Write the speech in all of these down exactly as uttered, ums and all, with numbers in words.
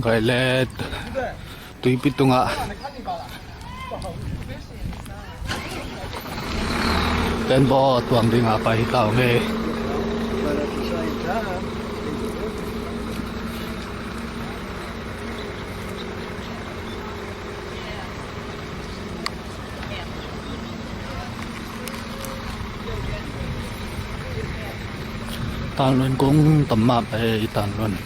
Gailet tuipi tungah tembaw tuang dingah pai hi ta ung ei. Tanluan kong tam mah pai, Tanluan.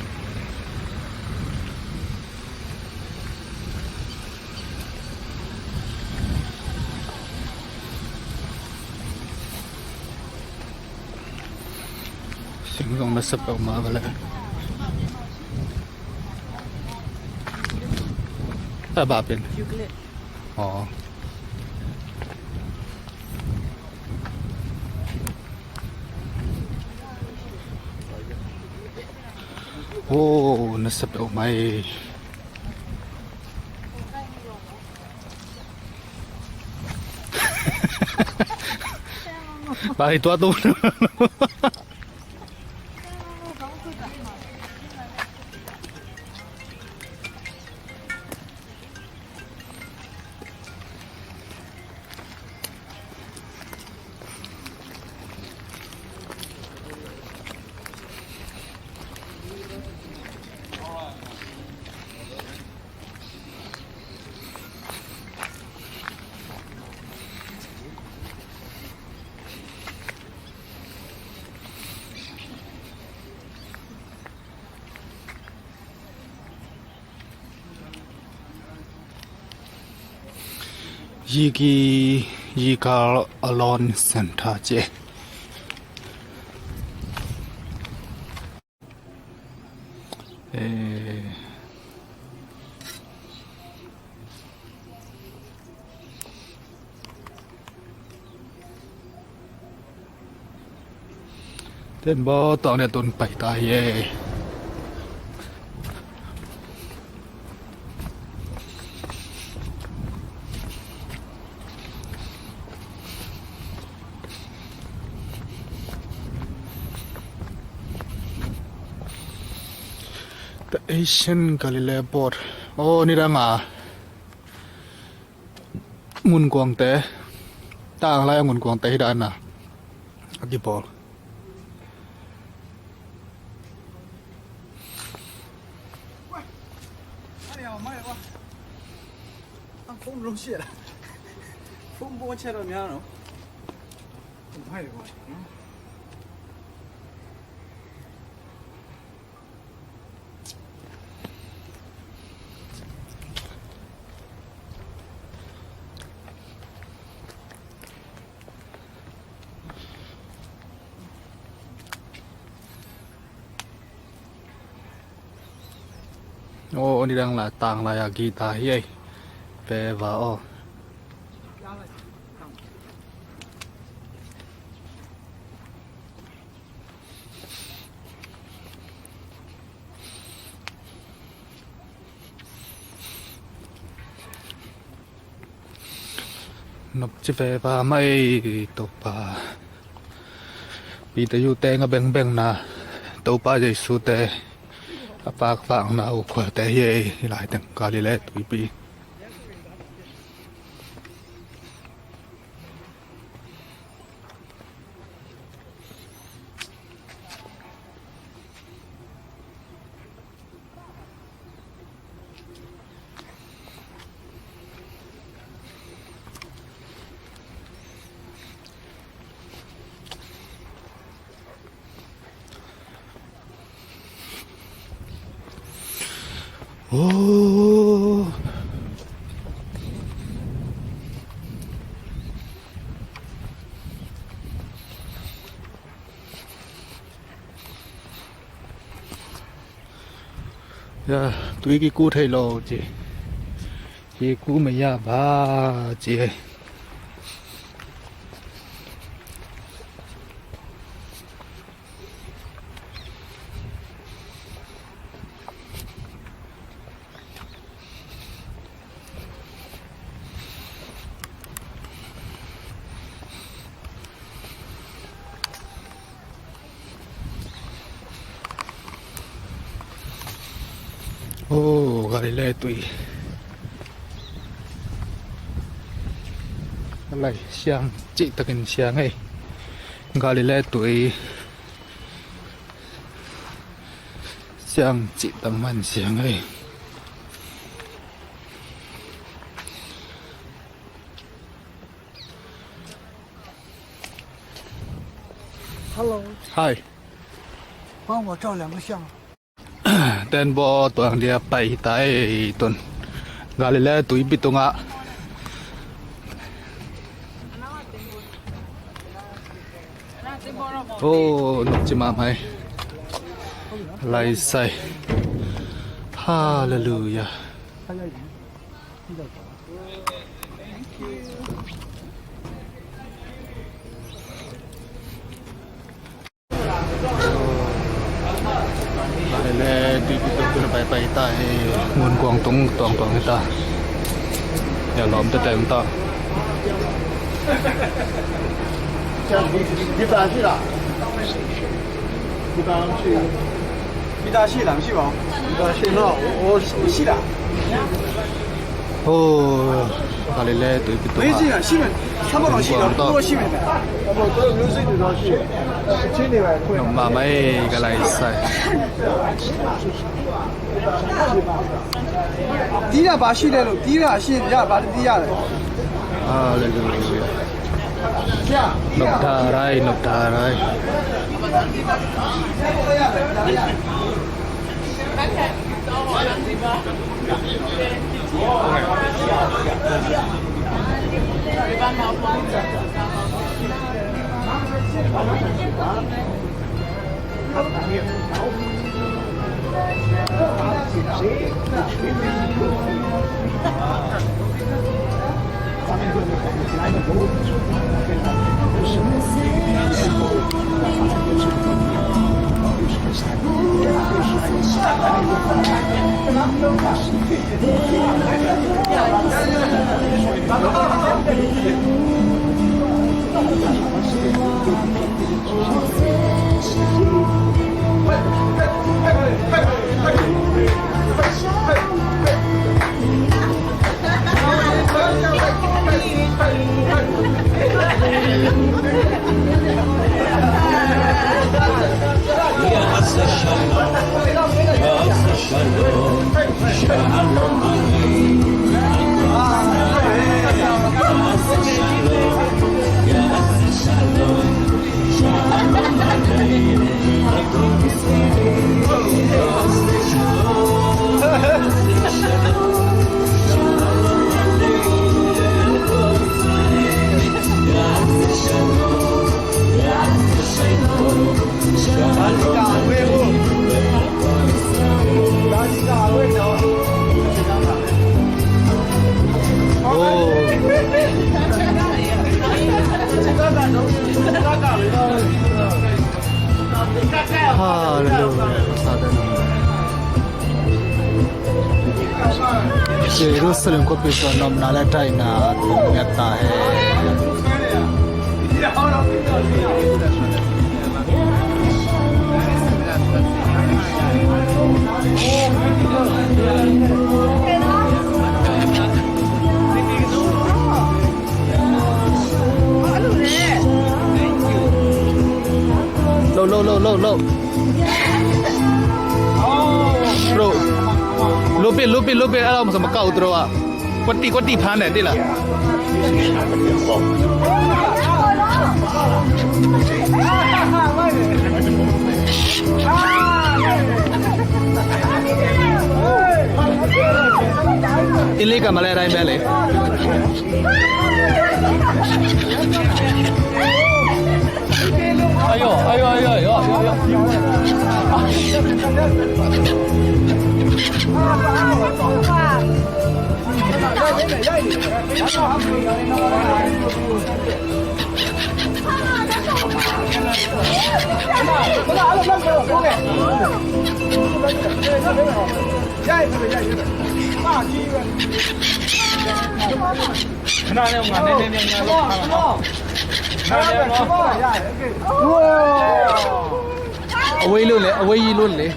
Sing zong na sa peuhmah va leh. A bapin. Aw. Aw, na sa peuhmah ei. Bai tua tu. Yiki, Yikal Alon Center ci. Eh. Tembaw tuang ding tun pai ta hi ei. The Asian Galilee Board. Aw, nidang a ngunkuangte, tanglai a ngunkuangte hi dan a a kibawl. Aw, nidang la tanglai a gita hi ei. Pe va aw. Nop ci ve va mai Topa. Pite yu teng a bengbengna Topa Jesu te a pakvakna uh khuate hi ei, hi lai teng Galilee tuipi. Oh. Ya, tui kiku thei lo ci. Kiku maya ba ci. Oh. Galilee tui. Lai siang cihtakin siang ei. Galilee tui siang cihtak man siang ei. Hello. Hi. 帮我照两个相。 Ten bo tuang dia pai ta ei tun. Galilee tuipi tungah. Oh, nopci mahmah ei. Lai sai. Hallelujah. Galilee tuipi tung tun a paipai ta hi. Ngun kuang tung tuangtuang hi ta. Ya lawm tete ta. Oh, Galilee tuipi tung ah. Ngun kuang ta. Nopmahmah ei ka lai sai. Hallelujah. Nop tharai, nop tharai. Hallelujah. Jerusalem khuapi sung nopna le taina thong miat ta hen. Lo, lo, lo, lo, lo. Lo. Lupin, lupin, lupin. Alam sa Macau, tro ah. Kuati, kuati phan eh, tila. Ili ka malay rai mele. Ayo, ayo, ayo, ayo, ayo. A wei lun le, a wei lun le.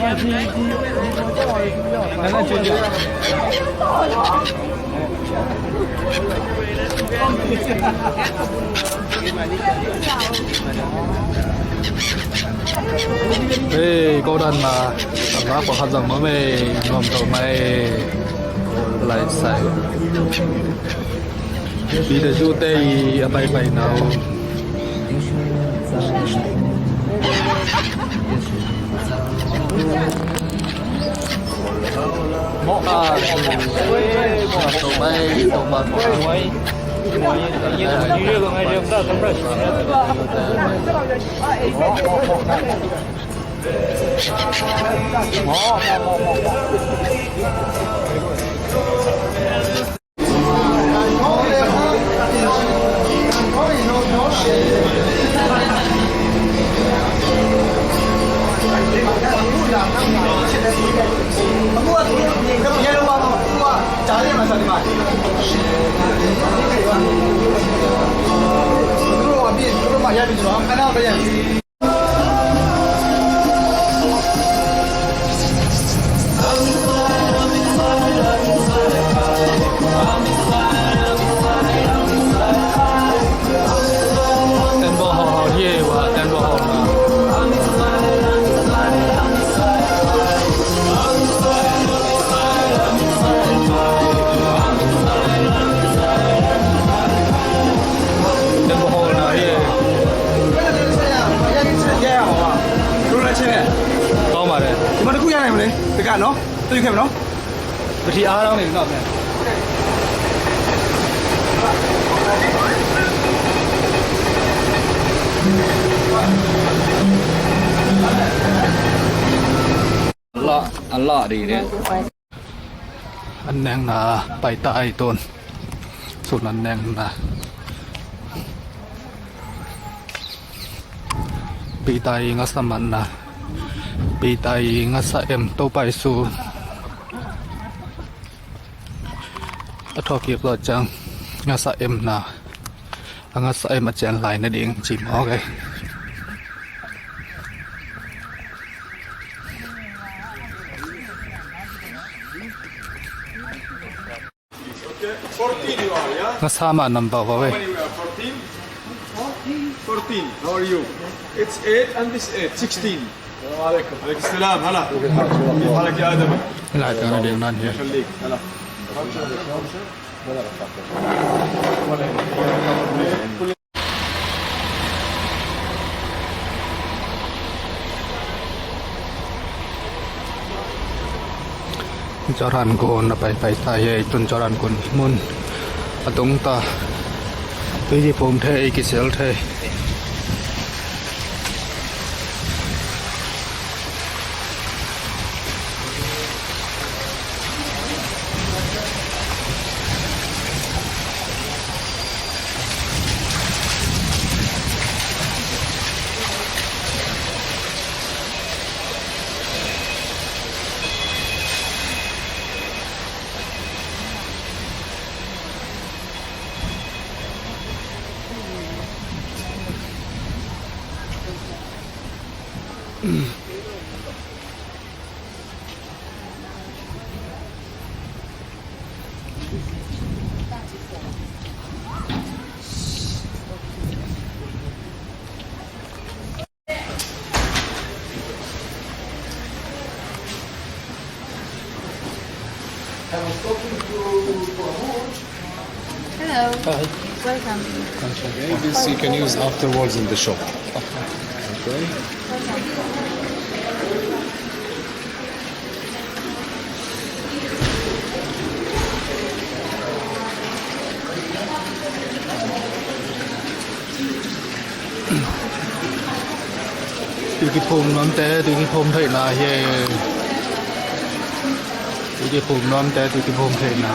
Hei, ko dan ma, a vak pakhat zong mawk mei, nuam to mai, lai sai. Peter Zu te i a paipai nau. Tau ma de. Tuma de kuya na mune. Teka no. Tu ikem no. Beti arang ni no. Allah, Allah di de. An nengna paita ai tun. Sun an nengna. Peter i ngasa matna. Peter i ngasa em to pai su. A thawk kik lawh ciang ngasa emna. A ngasa em a cian lai na ding ci mawk ei. Ngasa mah number va ve. How many we are? Fourteen? Fourteen. How are you? It's eight and this eight. Sixteen. Alaikum. Alaikum salam. Hala. Kif halak ya Adam? Lai tang na ding nan hi. Khalik. Hala. Jorhan kun a paipai ta hi ei, tun Jorhan kun mun a tung ta. Tui kiphum thei, kisel thei. Hello. Hi. Welcome. Okay, this you can use afterwards in the shop. Okay. Tui kiphum nuamte, tui kiphum theihna hi. Tui kiphum nuamte, tui kiphum theihna.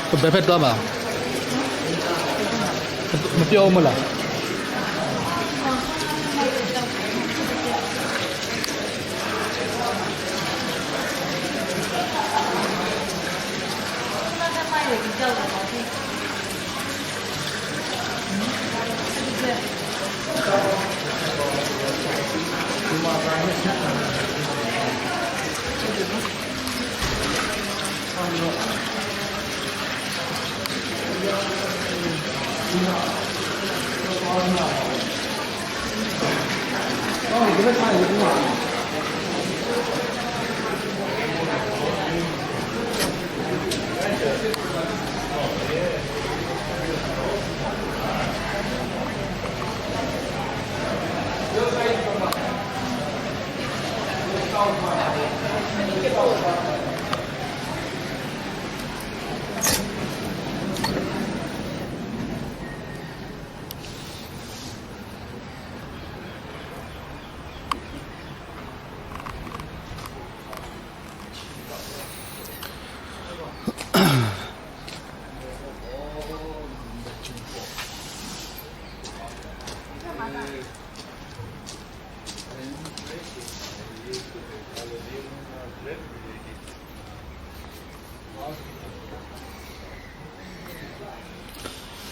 Ka bepet ka ma. Ma pia o ma la.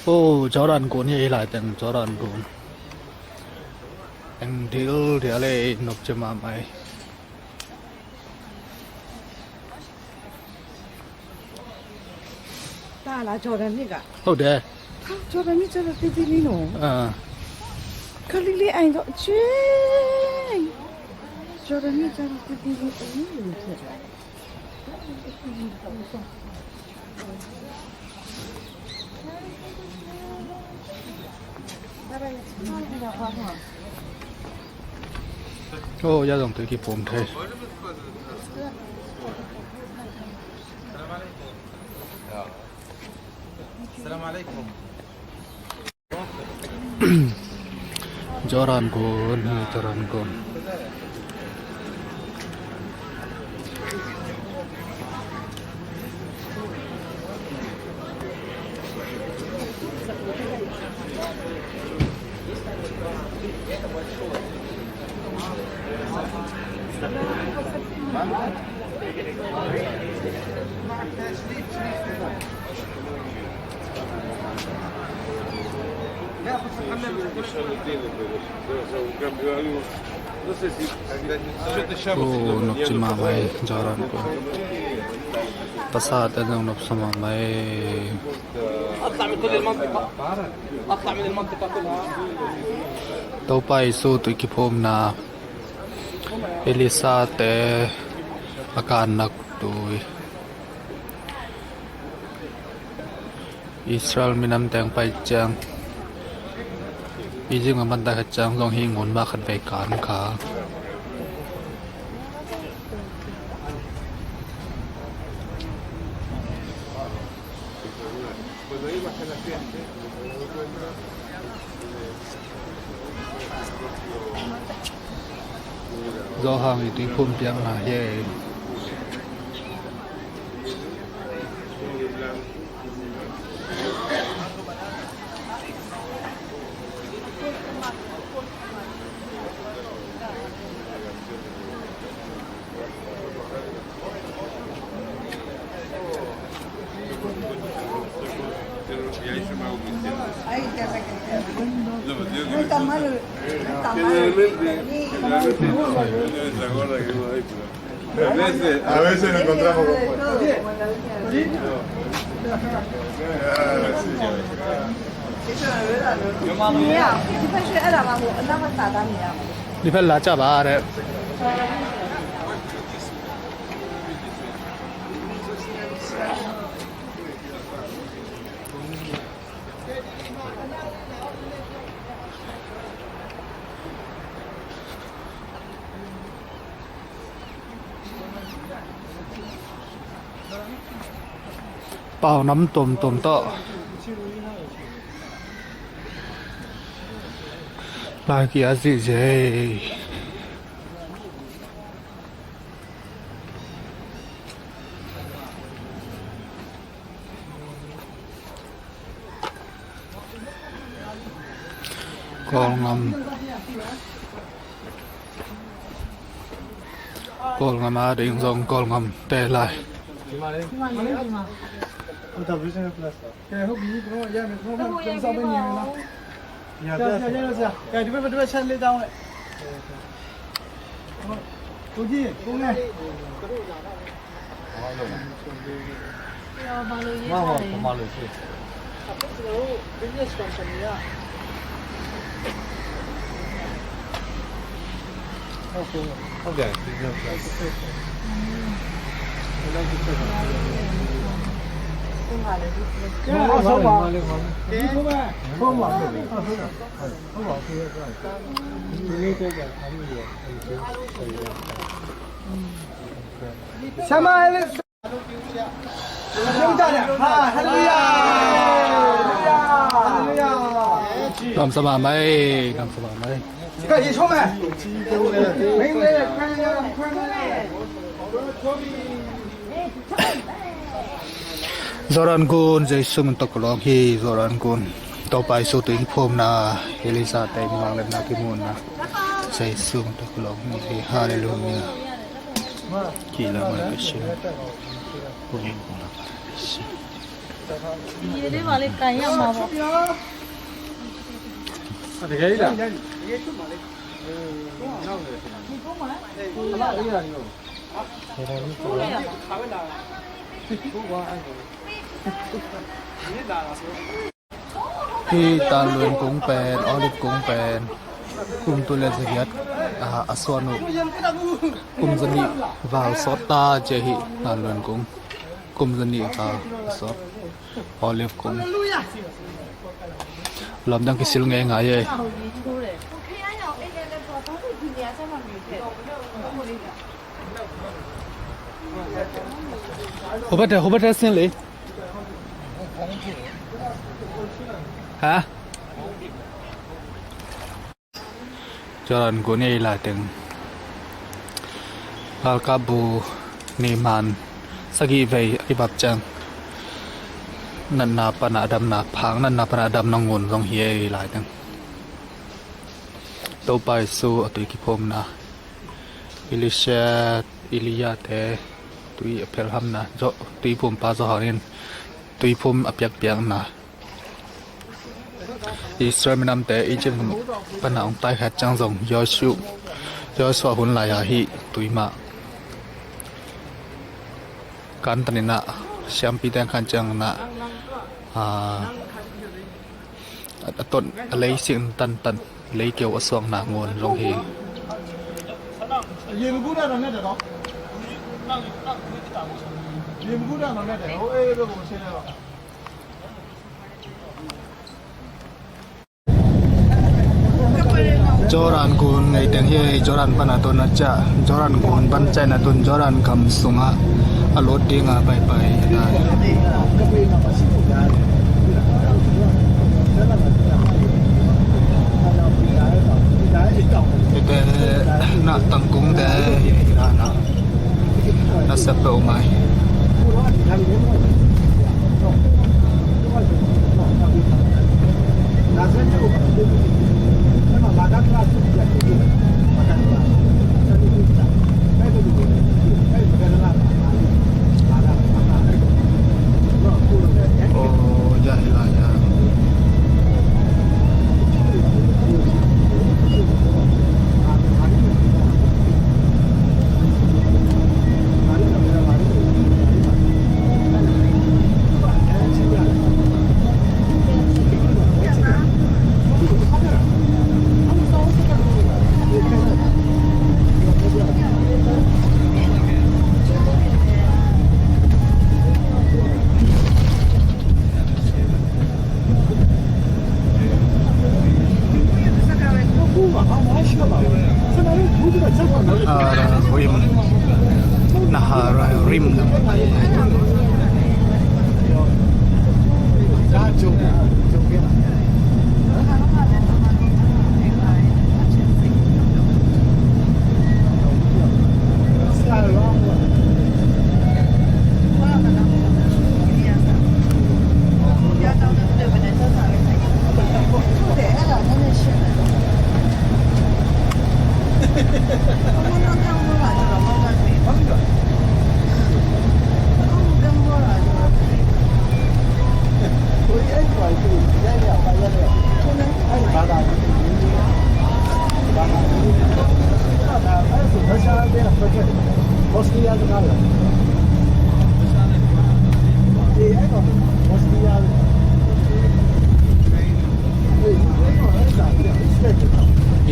Oh, Jordan gun hi, hih lai teng Jordan gun. Eng dil dil e, nop ci mahmah e. Ta la Jordan mi ga. Oh, de. Jordan mi cara titi ni no. Ah. Kalili ai do ceng. Jordan mi cara titi ni. Oh, ya zong tui kiphum thei. Jordan gun, Jordan gun. Oh, nop ci mahmah e, Jordan gun. Pasal te zong nopsa mahmah e. Topa Jesu tui kiphumna. Elisa te a kannak tui. Israel minam teng pai ciang, Egypt a man ta khat ciang zong hih ngun mah khat vei kan kha. Johan i tuiphum piakna hi. A veces, a veces nos encontramos con... Ni fel la caba are. Pau nam tuamtuam tawh lai kia zihziah. Kawlngam. Kawlngam a ding zong Kawlngam te lai. Kamsa mahmah e, kamsa mahmah e. Jordan gun Jesu min tawh ka lawng hi, Jordan gun. Topa Jesu tui kiphumna, Elijah te in vangliatna kimuhna, Jesu min tawh ka lawng hi. Halleluiah. Kila mai ka sia. Kung kung la ka sia. Hih Tanluan kung pen, Olive kung pen, kum tul le zagiat, ah, a suan uh. Kum zanih val sawt ta cia hih Tanluan kung. Kum zanih val a sawt. Olive kung. Lamdang kisil ngeingai e. Hubate, hubate sin le. Ha? Jordan gun ei lai teng. Galkap bu ni man sagih vei a kibap ciang. Natna pana a damna phang, natna pana a damna ngun zong hi ei lai teng. Topa Jesu a tui kiphumna. Elisha, Elijah te tui a phelhamna, tui phumpa Johan in tui phum a piakpiakna. Israel minamte Egypt pana hong taikhiat ciang zong Joshua, Joshua hun lai-a hih tui mah. Kantan in ah siampite khan ciang in ah, ah, a, a ton, a lei sik tantan, lei keu a suakna ngun zong hi. Jordan gun ngeiteng hi, Jordan pana tun a ciah, Jordan gun pan ciahna tun Jordan gam sungah a lut dinga paipai lai. Hite na tangkungte hi, hi na na. Nasep peuhmah hi. Oh, ya, ya, ya. Naharaim. Naharaim.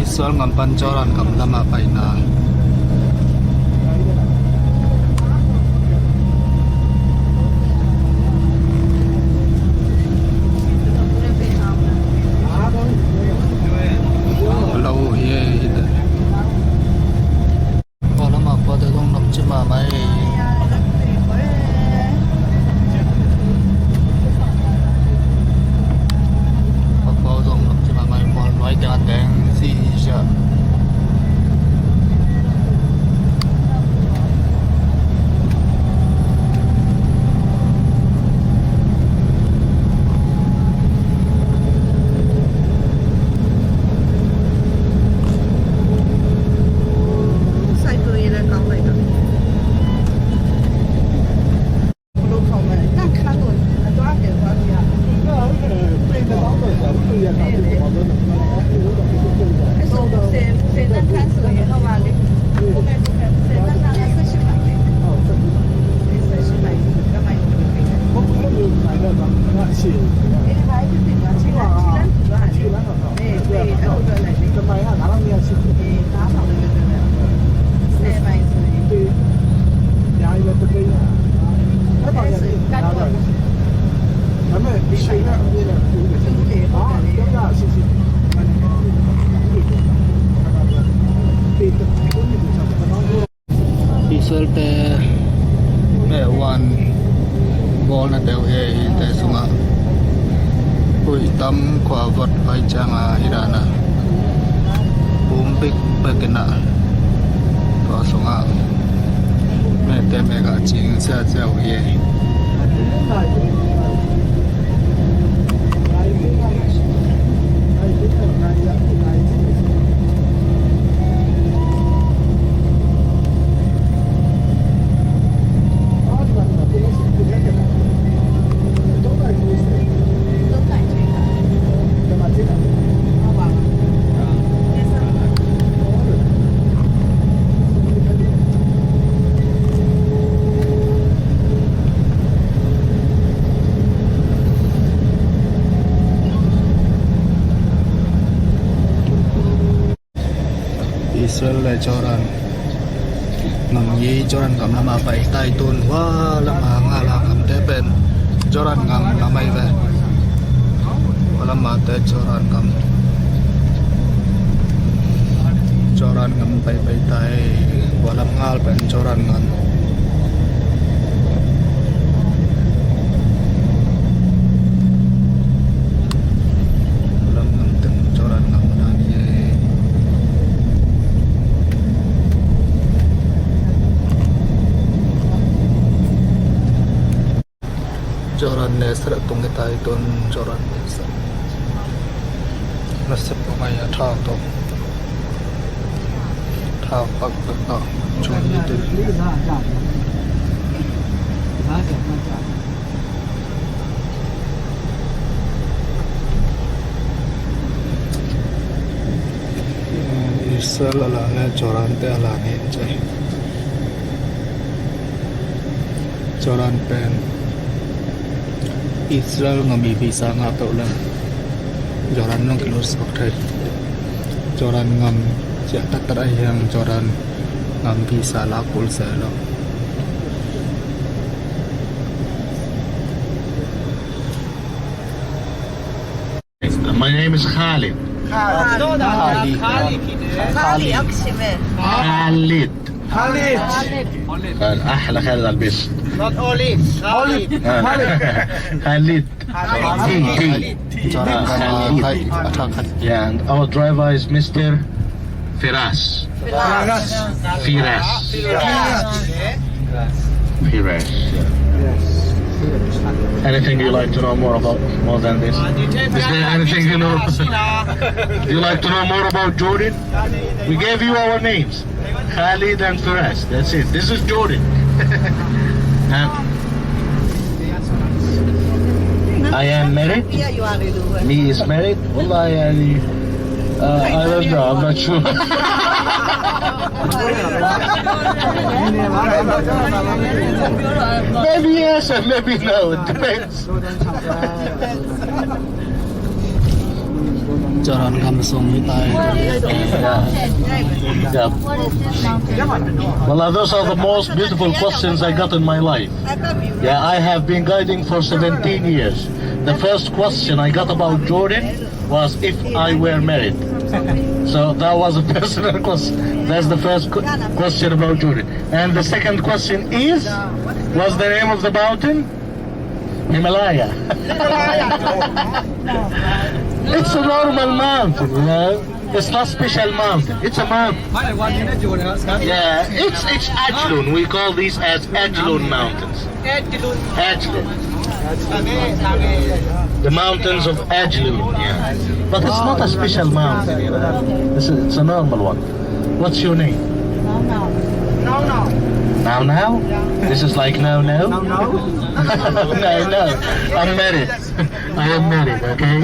Israel gam pan Jordan gam lamah paina. Lo hi e, hi te. Khualam a pate zong nop ci mahmah e. A pau zong nop ci mahmah e. Khual nuai teng a teng si hi sia. Israel te meh wan bawlna deuh hi a, hite sungah huih tam khua vot pai ciang a hi dan a, um bik bek in a, tua sungah mehte meh gah cing sia sia uh hi a. Israel le Jordan ngam hi, Jordan gam lamah pai ta hi tun. Hua lamah ngal a gamte pen Jordan gam lamah hi ve. Hua lamah te Jordan gam, Jordan gam pai pai ta hi. Hua lam ngal pen Jordan gam. Lam ngam teng Jordan ngam dan hi e. Jordan Nasser tung hi ta hi tun, Jordan Nasser. Nasser tung a, thau tawh, thau pak pak tawh chung hi tun. Israel a lang e, Jordan te a lang e, Jordan pen Israel ngam i visa ngah peuh leng Jordan zong kilut suak thei. Jordan ngam ciah taktak ahi hang Jordan ngam visa lak kul se lo. My name is Khalid. Khalid. Khalid. Khalid. Khalid. Khalid. Ahla Khalid Albis. Not Oli. Khalid. Khalid. Khalid. Khalid. Khalid. Yeah, and our driver is Mister Firas. Firas. Firas. Firas. Firas. Anything you like to know more about, more than this? Is there anything you know you like to know more about Jordan? We gave you our names, Khalid and Firas. That's it. This is Jordan. Um, I am married. Me is married. والله يعني Uh, I don't know. I'm not sure. Maybe yes and maybe no. It depends. Jordan gam sung hi tai. Yeah. Yeah. Well, uh, those are the most beautiful questions I got in my life. Yeah, I have been guiding for seventeen years. The first question I got about Jordan was if I were married. So that was a personal question. That's the first qu- question about Jordan. And the second question is, what's the name of the mountain? Himalaya. It's a normal mountain, you know. It's not special mountain. It's a mountain. Yeah, it's it's Ajlun. We call these as Ajlun mountains. Ajlun. The mountains of Ajlun. Yeah. But it's not a special mountain, you know. It's a, it's a normal one. What's your name? Now now. Now now? This is like now now? Now now? No, no. I'm married. I am married, okay?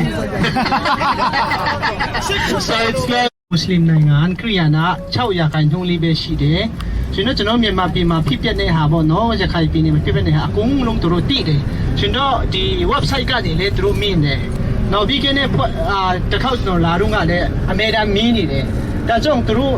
So it's not Muslim နိုင်ငံ၊ ခရစ်ယာန်က ခြောက်ရာခိုင်နှုန်းလေးပဲရှိတယ်။ ကျွန်တော်ကျွန်တော်မြန်မာပြည်မှာဖြစ်ပျက်တဲ့ဟာပေါ့နော်၊ ရခိုင်ပြည်နယ်မှာဖြစ်ပျက်တဲ့ဟာအကုန်လုံးသူတို့သိတယ်။ ကျွန်တော်ဒီ website ကနေလည်းသူတို့မြင်တယ်။ နောက်ပြီးခဲ့တဲ့အာတစ်ခေါက်ကျွန်တော်လာတော့ကလည်းအမြဲတမ်းမင်းနေတယ်။ ဒါကြောင့်သူတို့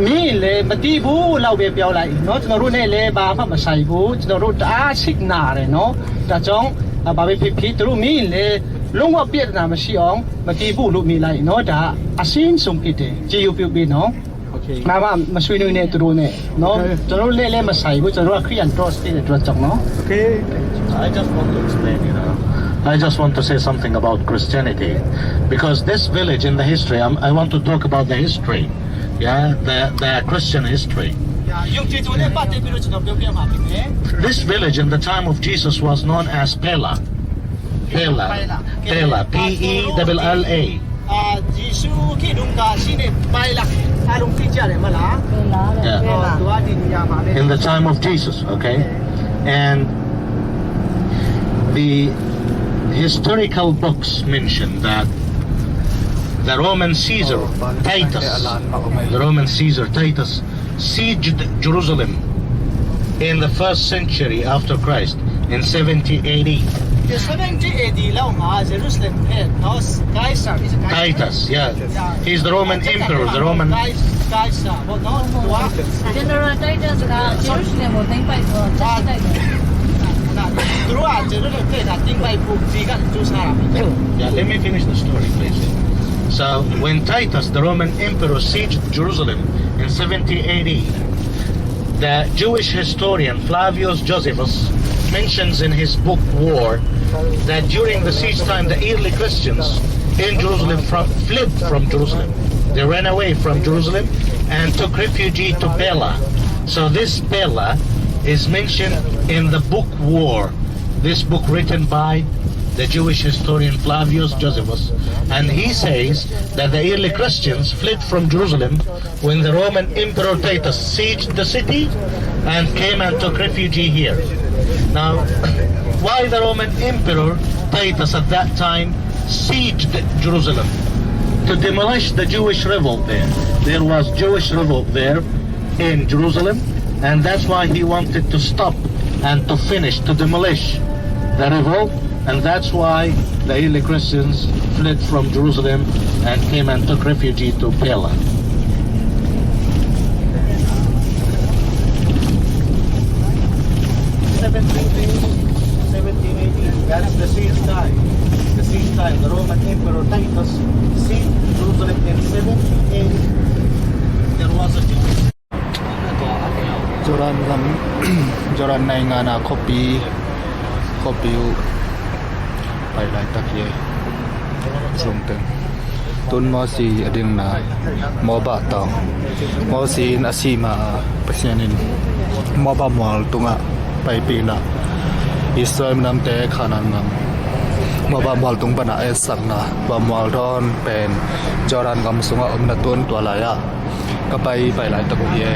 မင်းရင်လည်းမသိဘူးလို့ပဲပြောလိုက်နော်။ ကျွန်တော်တို့နဲ့လည်းဘာမှမဆိုင်ဘူး။ ကျွန်တော်တို့တအားစိတ်နာတယ်နော်။ ဒါကြောင့်အာဘာပဲဖြစ်ဖြစ်သူတို့မင်းရင်လည်း လုံးဝပြဿနာမရှိအောင်မသိဘူးလို့မြင်လိုက်နော်။ ဒါအရှင်းဆုံးဖြစ်တယ်။ ကျေးဇူးပြုပေးနော်။ Okay. ဘာမှမဆွေးနွေးနဲ့သူတို့နဲ့နော်။ Okay. ကျွန်တော်တို့လည်းလည်းမဆိုင်ဘူး။ ကျွန်တော်တို့ကခရစ်ယာန်တော်စတဲ့အတွက်ကြောင့်နော်။ Okay. I just want to explain, you know. I just want to say something about Christianity, because this village in the history, I'm, I want to talk about the history. Yeah, the, the Christian history. ယုံကြည်သူနဲ့ပတ်သက်ပြီးတော့ကျွန်တော်ပြောပြမှာဖြစ်တယ်။ This village in the time of Jesus was known as Pella. Pella. Pella. P E L L A. အာယေရှုခရစ်တုန်းကရှိတဲ့ Pella အားလုံးသိကြတယ်မလား။ Pella. Yeah. သူကဒီနေရာမှာပဲ။ In the time of Jesus, okay? And the historical books mention that the Roman Caesar Titus, the Roman Caesar Titus sieged Jerusalem in the first century after Christ, in seventy A D. The seventy A D လောက်မှာ Jerusalem ရဲ့ နော် Caesar is Caesar. Titus, yeah. Yeah. He's the Roman emperor, the Roman Caesar ပေါ့နော်။ သူက General Titus က Jerusalem ကိုသိမ်းပိုက်ပြီးတော့ ဖျက်ဆီးလိုက်တယ်။ သူတို့က Jerusalem ကိုသိမ်းပိုက်ဖို့ ဒီက ကြိုးစားတာပဲ။ Yeah, let me finish the story, please. So, when Titus, the Roman emperor, sieged Jerusalem in seventy A D, the Jewish historian Flavius Josephus mentions in his book War that during the siege time, the early Christians in Jerusalem from, fled from Jerusalem. They ran away from Jerusalem and took refuge to Pella. So this Pella is mentioned in the book War, this book written by the Jewish historian Flavius Josephus, and he says that the early Christians fled from Jerusalem when the Roman Emperor Titus sieged the city and came and took refuge here. Now, why the Roman Emperor Titus at that time sieged Jerusalem? To demolish the Jewish revolt there. There was Jewish revolt there in Jerusalem, and that's why he wanted to stop and to finish, to demolish the revolt, and that's why the early Christians fled from Jerusalem and came and took refuge to Pella. Seventeen A D, seventeen A D, that is the siege time. The siege time, the Roman Emperor Titus sieged Jerusalem in seventeen A D. There was a Jordan gam, Jordan နိုင်ငံ ah khuapi, khuapi uh pai laitak hi. Zungteng. Tun Mosi a dingna Moabah tawng. Mosi in a sih ma a Pasian in Moabah mual tungah paipihna, Israel minamte Kanaan gam Moabah mual tung pana etsakna, tua mual dawn pen Jordan gam sungah om na tun tua lai-ah ka pai, pai laitak uh hi ei.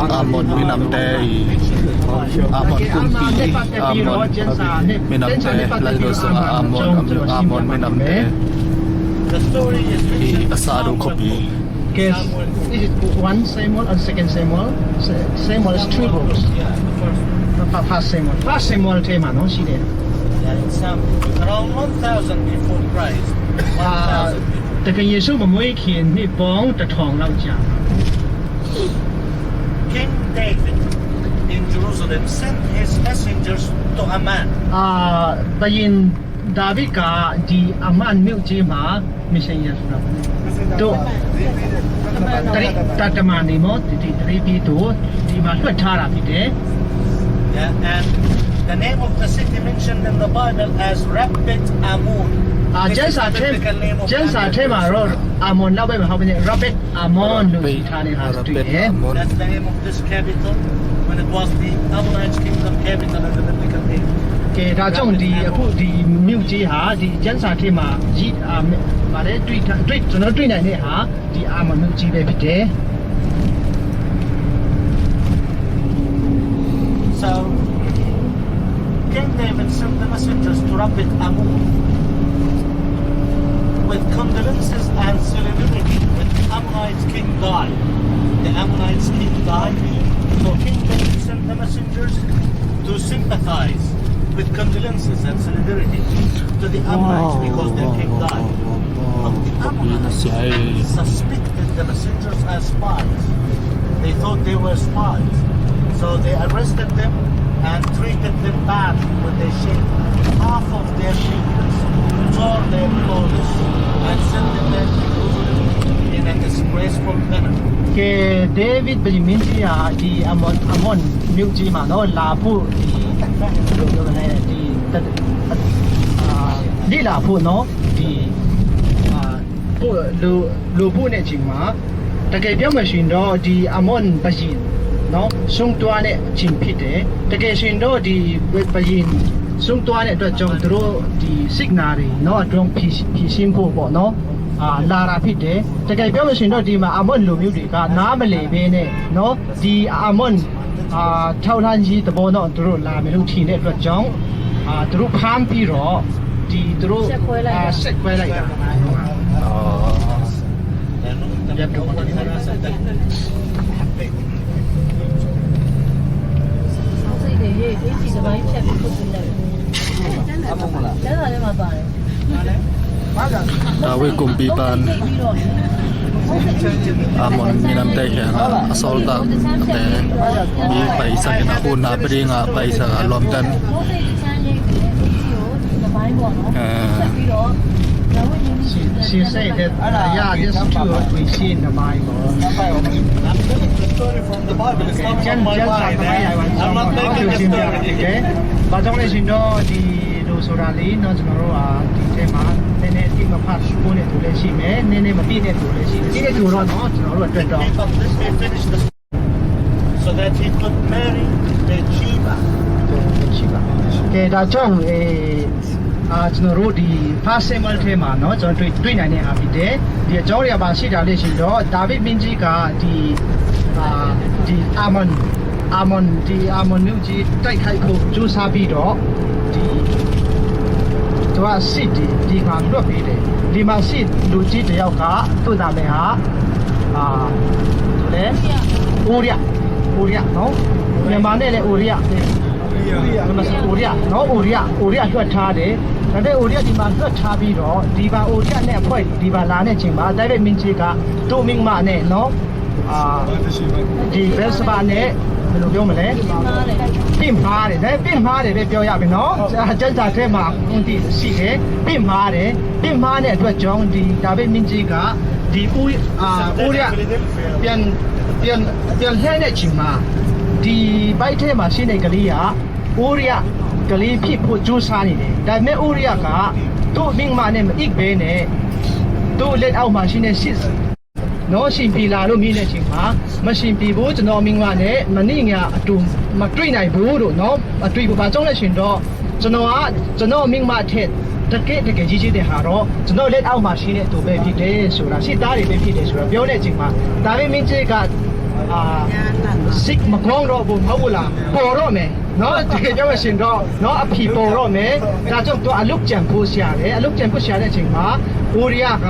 Amon minamte i, Amon kumpi, Amon minamte, Lai Siangtho sungah Amon, Amon minamte. I a sa do copy. Guess, is it one Samuel and second Samuel? Sa-, Samuel is three books. Fa-, fa-, first Samuel. First Samuel tema, no? Si de. Yeah, it's, um, around one thousand before Christ. Ah, one thousand before. Takei Yesu ma mui khin ni pong ta thong lau cia. King David in Jerusalem sent his messengers to Amon. Ah, bayin David ka di Amon miu ci ma messenger na. Tu, tari, ta, ta ma ni mo, ti, ti, tari pi tu, di ma luat thara pi te. Yeah, and the name of the city mentioned in the Bible as Rabbit Ammon. Ah, Jen sa them, Jen sa them a ro, Amon la bai ma hau ne, Rabbit Ammon lu si tha ne ha tu e. That's the name of this capital when it was the Ammonite kingdom capital in the biblical age. Ke ta chong di a pu di miu ci ha di Jen sa them a ji a ma le tui tui tui nai ne ha. Di Amon miu ci ve pi te. So, King David sent the messengers to Rabbit Ammon with condolences and solidarity when the Ammonite king died. The Ammonite king died. So King David sent the messengers to sympathize with condolences and solidarity to the Ammonites because their king died. But the Ammonites suspected the messengers as spies. They thought they were spies. So they arrested them and treated them badly when they shaved half of their fingers, tore their clothes, and sent them back to Jerusalem in a disgraceful manner. Ke David Benjamin ci a di Amon, Amon miu ci ma no la pu di, di, di, di la pu no di, ah, pu, lu, lu pu ne cing ma. Takei piang ma sin do di Amon bayin no sung tua ne cing pi te. Takei sin do di bayin sung tua ne tua cong turu di signari no a tuang pi, pi sim pu bo no. Ah, la ra pi te. Takei piang ma sin do di ma Amon lu miu di ka na ma le be ne no. Di Amon, ah, thau lan ji ta bo no turu la me lung thi ne tua cong. Ah, turu pham pi ro. Di turu, ah, sek kuai lai da. Oh. Yap tu. David kumpipa'n Ammon minamte kiangah a sawltakte mi paisak in, a hunna pia dingah paisak a lawmten. Eh, She, she said that, uh, yeah, this truth we see in the Bible. From the Bible. It's not from my mind, eh? I'm not making a story. Okay. Và trong đây xin đó thì đủ số ra lý nó cho nó rồi, à, thì thế mà, nên nên thì mà phát số này tụi lên xin mẹ, nên nên mà tin nên tụi lên xin, tin nên tụi nó, nó cho nó rồi trên đó. Let me finish the so that he could marry Bathsheba. Bathsheba. Okay, ဒါကြောင့် eh, ah, ကျွန်တော်တို့ဒီ First Samuel ထဲမှာနော် ကျွန်တော်တွေ့တွေ့နိုင်တဲ့ဟာဖြစ်တယ်။ ဒီအကြောင်းအရာပါရှိတာလေးရှိတော့ ဒါဝိဒ်မင်းကြီးကဒီ အာ ဒီအာမွန် အာမွန် ဒီအာမွန်မြို့ကြီးတိုက်ခိုက်ဖို့ကြိုးစားပြီးတော့ ဒီသူကစစ်တီဒီမှာလွတ်ပေးတယ်။ ဒီမှာစစ်လူကြီးတယောက်ကသူ့နာမည်ဟာ အာ သူလဲ အိရယ အိရယနော်။ မြန်မာနဲ့လည်း အိရယ အိရယနော်။ အိရယ အိရယလွှတ်ထားတယ်။ ဒါပေမဲ့ အိရယဒီမှာလွှတ်ထားပြီးတော့ ဒီမှာ အိရယနဲ့အဖွဲ့ဒီမှာလာတဲ့အချိန်မှာ ဒါဝိဒ်မင်းကြီးက သူ့မိန်းမနဲ့နော် အာ ဒီဘက်စဘါနဲ့ ဘယ်လိုပြောမလဲ ပြစ်မှားတယ်။ ဒါပေမဲ့ ပြစ်မှားတယ်ပဲပြောရမယ်နော်။ ကျမ်းစာထဲမှာ ဟုတ်တယ် ရှိတယ်။ ပြစ်မှားတယ်။ ပြစ်မှားတဲ့အတွက်ကြောင့် ဒီဒါဝိဒ်မင်းကြီးက ဒီဦး အာ ဦးရ ပြန် ပြန် ပြန်လှည့်တဲ့အချိန်မှာ ဒီဘက်ထဲမှာရှိတဲ့ကလေးက ဦးရ ကလေးဖြစ်ဖို့ကြိုးစားနေတယ်။ ဒါပေမဲ့ ဦးရက သူ့မိန်းမနဲ့မအိပ်ဘဲနဲ့ သူ့လက်အောက်မှာရှိတဲ့စစ် နော် ရှင်ပြီလားလို့မေးတဲ့အချိန်မှာ မရှင်ပြီဘူး။ ကျွန်တော်မိန်းမနဲ့မနေ့ကအတူမတွေ့နိုင်ဘူးလို့နော်။ မတွေ့ဘူး။ ဘာကြောင့်လဲဆိုရင်တော့ ကျွန်တော်က ကျွန်တော်မိန်းမအထက် တကယ့်တကယ်ကြီးကြီးတဲ့ဟာတော့ ကျွန်တော်လက်အောက်မှာရှိတဲ့သူပဲဖြစ်တယ်ဆိုတာ စစ်သားတွေပဲဖြစ်တယ်ဆိုတာ ပြောတဲ့အချိန်မှာ ဒါဝိဒ်မင်းကြီးက အာ စစ်မကောင်းတော့ဘူး မဟုတ်ဘူးလား။ ပေါ်တော့မယ်နော်။ တကယ်ပြောမယ်ဆိုရင်တော့နော် အဖြေပေါ်တော့မယ်။ ဒါကြောင့် သူကအလုပ်ကြံဖို့ရှာတယ်။ အလုပ်ကြံဖို့ရှာတဲ့အချိန်မှာ အိရယက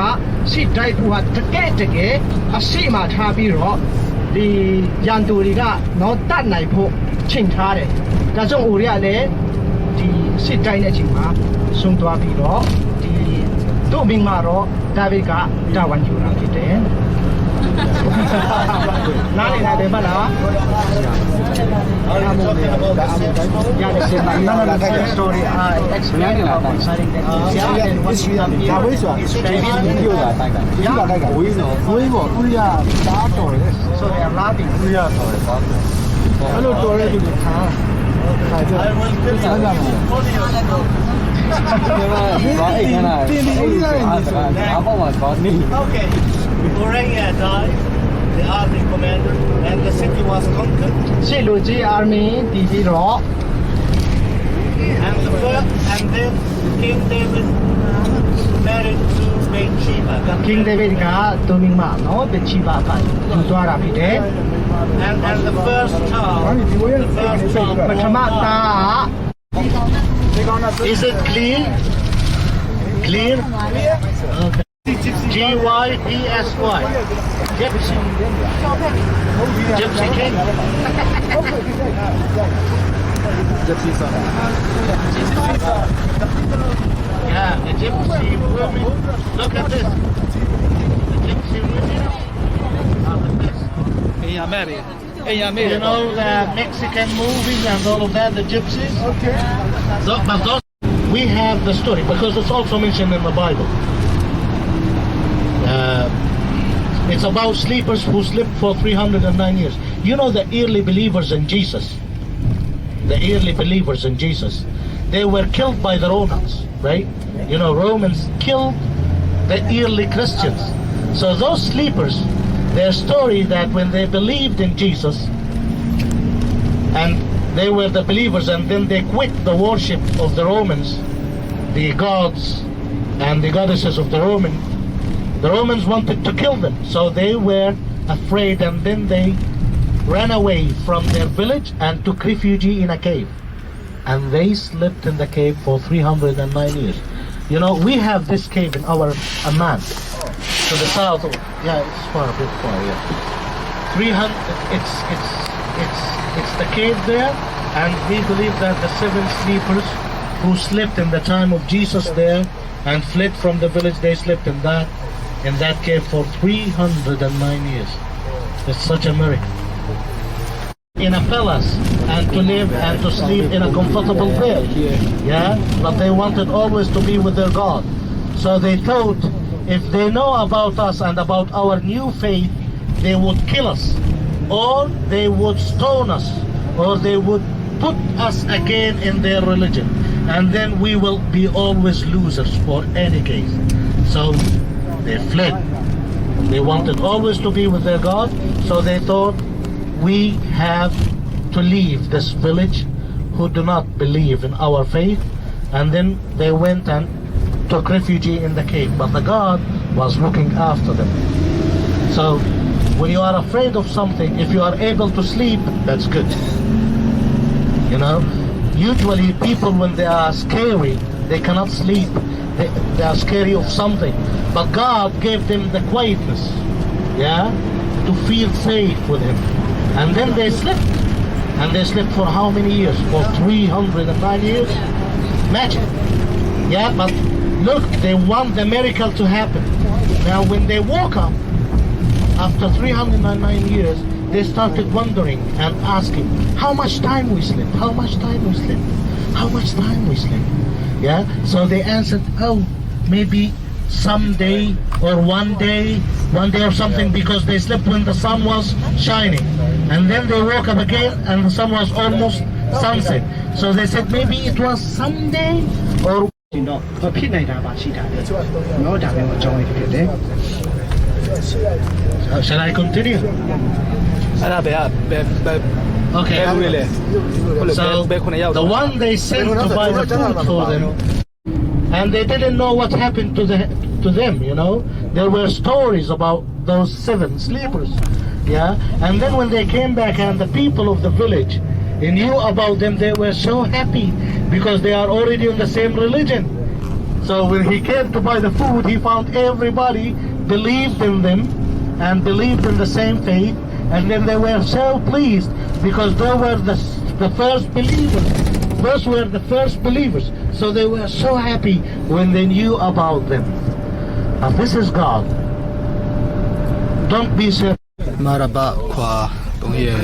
စစ်တိုက်ဖို့ဟာ တကယ့်တကယ်အရှေ့မှာထားပြီးတော့ ဒီရန်သူတွေကနော် တတ်နိုင်ဖို့ချိန်ထားတယ်။ ဒါကြောင့် အိရယလည်း ဒီစစ်တိုက်တဲ့အချိန်မှာ ဆုံးသွားပြီးတော့ ဒီသူ့မိန်းမတော့ ဒါဝိဒ်က တာဝန်ယူတာဖြစ်တယ်။ နားလည်နိုင်တယ်မလား။ ဒါဝိဒ်ဆိုတာ ဒါဝိဒ်ဆိုတာ ဝိနော် ဝိနော် ဥရ ဒါတော်တယ်။ So they are laughing. ဥရတော်တယ် ဒါတော်တယ်။ အဲ့လိုတော်တဲ့သူတွေခါ ခါကြ I will tell you. တင်ပြီး တင်ပြီး ဥရနေဆို Okay. Uriah died, the army commander, and the city was conquered. စစ်လူကြီး army တည်ပြီးတော့ And the first, and then King David married to Bathsheba. King David ကသူ့မိန်းမနော် Bathsheba ကယူသွားတာဖြစ်တယ်။ And, and the first child, the first child ပထမသားက Is it clear? Clear? Okay. G Y P S Y. Gypsy. Gypsy King. Gypsy song. Yeah, the gypsy women. Look at this. The gypsy women are the best. Hey, I'm married. Hey, I'm married. You know the Mexican movies and all of that, the gypsies? Okay. Tho-, but those We have the story because it's also mentioned in the Bible. Uh, it's about sleepers who slept for three hundred and nine years. You know the early believers in Jesus, the early believers in Jesus, they were killed by the Romans, right? You know, Romans killed the early Christians. So those sleepers, their story that when they believed in Jesus, and they were the believers, and then they quit the worship of the Romans, the gods and the goddesses of the Roman. The Romans wanted to kill them, so they were afraid, and then they ran away from their village and took refuge in a cave. And they slept in the cave for three hundred and nine years. You know, we have this cave in our Amman, to the south of, yeah, it's far, a bit far, yeah. Three hundred, it's, it's, it's, it's the cave there, and we believe that the seven sleepers, who slept in the time of Jesus there and fled from the village, they slept in that, in that cave for three hundred and nine years. It's such a miracle. In a palace and to live and to sleep in a comfortable bed. Yeah, but they wanted always to be with their God. So they thought, if they know about us and about our new faith, they would kill us, or they would stone us, or they would put us again in their religion, and then we will be always losers for any case. So they fled. They wanted always to be with their God, so they thought, we have to leave this village who do not believe in our faith. And then they went and took refuge in the cave, but the God was looking after them. So when you are afraid of something, if you are able to sleep, that's good. You know, usually people, when they are scary, they cannot sleep. They, they are scary of something. But God gave them the quietness, yeah, to feel safe with Him. And then they slept. And they slept for how many years? For three hundred and nine years? Imagine. Yeah, but look, they want the miracle to happen. Now, when they woke up, after three hundred and nine years, they started wondering and asking, how much time we slept? How much time we slept? How much time we slept? Yeah? So they answered, oh, maybe someday or one day, one day or something, because they slept when the sun was shining. And then they woke up again and the sun was almost sunset. So they said, maybe it was someday or တော့မဖြစ်နိုင်တာပါရှိတာလေနော်ဒါမျိုးအကြောင်းလေးဖြစ်တယ် Uh, shall I continue? အဲ့ဒါပဲဘယ်ဘယ် Okay. ဘယ်လိုလဲ So ဘယ်ခုနှစ်ယောက် the one they sent to buy the food for them, and they didn't know what happened to the to them. You know, there were stories about those seven sleepers. Yeah, and then when they came back and the people of the village, he knew about them, they were so happy because they are already in the same religion. So when he came to buy the food, he found everybody believed in them and believed in the same faith, and then they were so pleased because they were the, the first believers. Those were the first believers. So they were so happy when they knew about them. Now, this is God. Don't be surprised. Maraba khua tung hi e,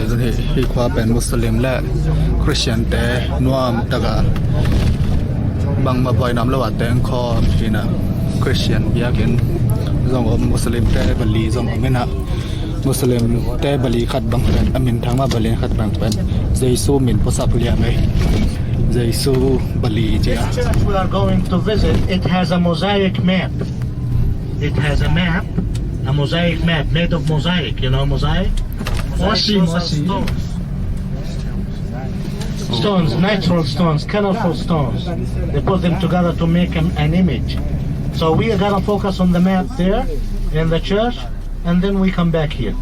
hi khua pen Muslim le Christian te nuam taka bangmah buai nam lo a teng khawm hi na, Christian biakinn zong om, Muslim te bali zong om hi na. Muslim te bali khat bang pen a minthang mah bali khat bang pen Jesu min puasap liang ei. Jesu bali cia. This church we are going to visit, it has a mosaic map. It has a map, a mosaic map made of mosaic. You know mosaic? Mosi, mosi. Stones, natural stones, colorful stones. They put them together to make an, an image. So we are gonna focus on the map there in the church, and then we come back here.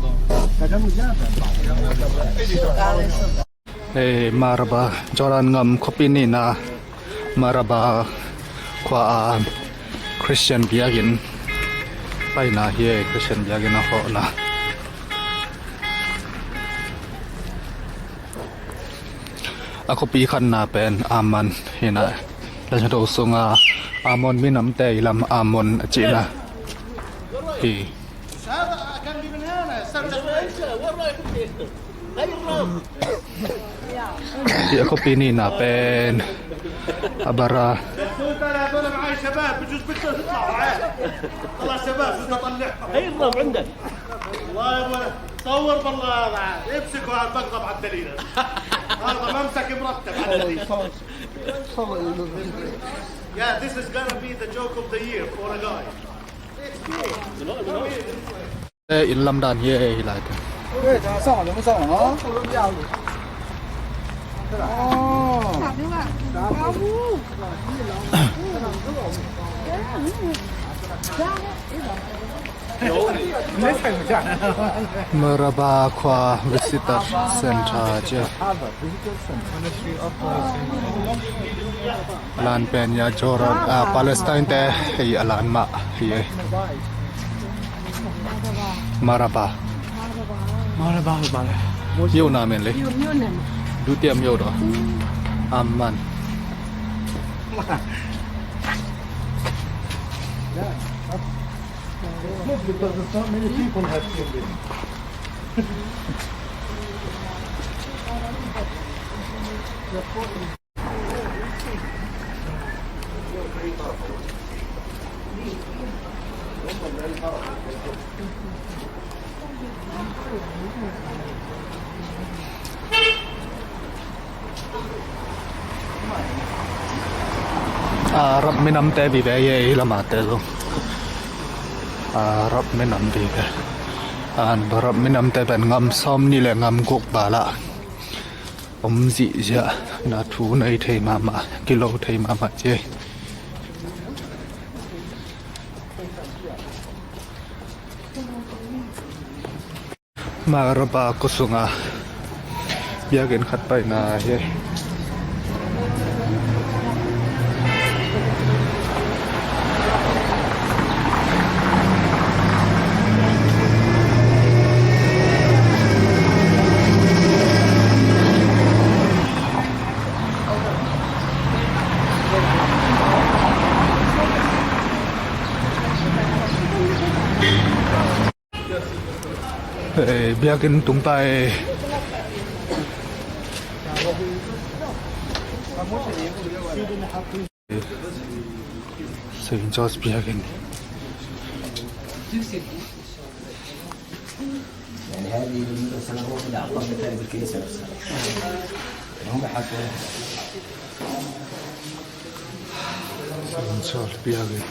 Hei, Maraba, Jordan ngam khuapi nihna, Maraba khua a Christian biakinn paina hi e, Christian biakinn a hawhna. A khuapi khatna pen Amman hi na, Laisiangtho sunga Ammon minamte i lam Ammon a cihna hi. Hi a khuapi nihna pen a bara. هاي الربع عندك. الله يا ابوي، صور بالله هذا، امسكوا هالمقلب على الدليل. هذا ما امسك مرتب على الدليل. Yeah, this is gonna be the joke of the year for a guy. It's true. Inn lamdan hi e, hi lai te. Maraba khua visitor center cia. Lan pen ya Jordan, ah, Palestine te hei a lan mah hi e. Maraba. Maraba, Maraba. Myo na men le. Myo, myo na. Du tiam myo do. Amman. Yeah, that's good because it's not many people have seen this. Arab minamte vive hi ei, lamate zong. Arab minam vive. An Arab minamte pen ngam sawmnih le ngam guk val ah om zihziah, na thu nei thei mahmah, kilo thei mahmah ci ei. Maraba khuasung ah biakinn khat paina hi. Eh, biakinn tung ta ei. Saint George biakinn. Saint George biakinn.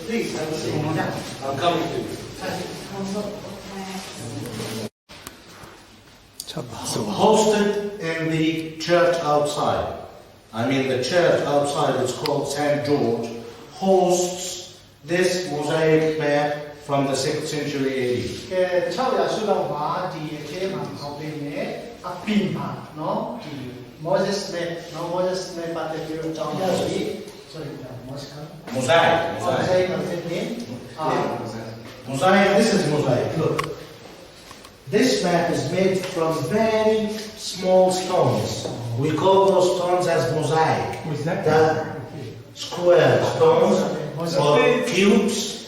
Please, have a seat. I'm coming to you. So hosted in the church outside. I mean, the church outside, it's called Saint George, hosts this mosaic map from the sixth century A D. Ke chau ya su lau ma di ke ma hau pe ne a pin ma, no? Di Moses map, no? Moses map pa te pi chau ya di. Sorry, uh, Moses. Mosaic, mosaic. Mosaic, does it mean? Ah. Mosaic, this is mosaic. Look. This map is made from very small stones. We call those stones as mosaic. Mosaic. The square stones or cubes,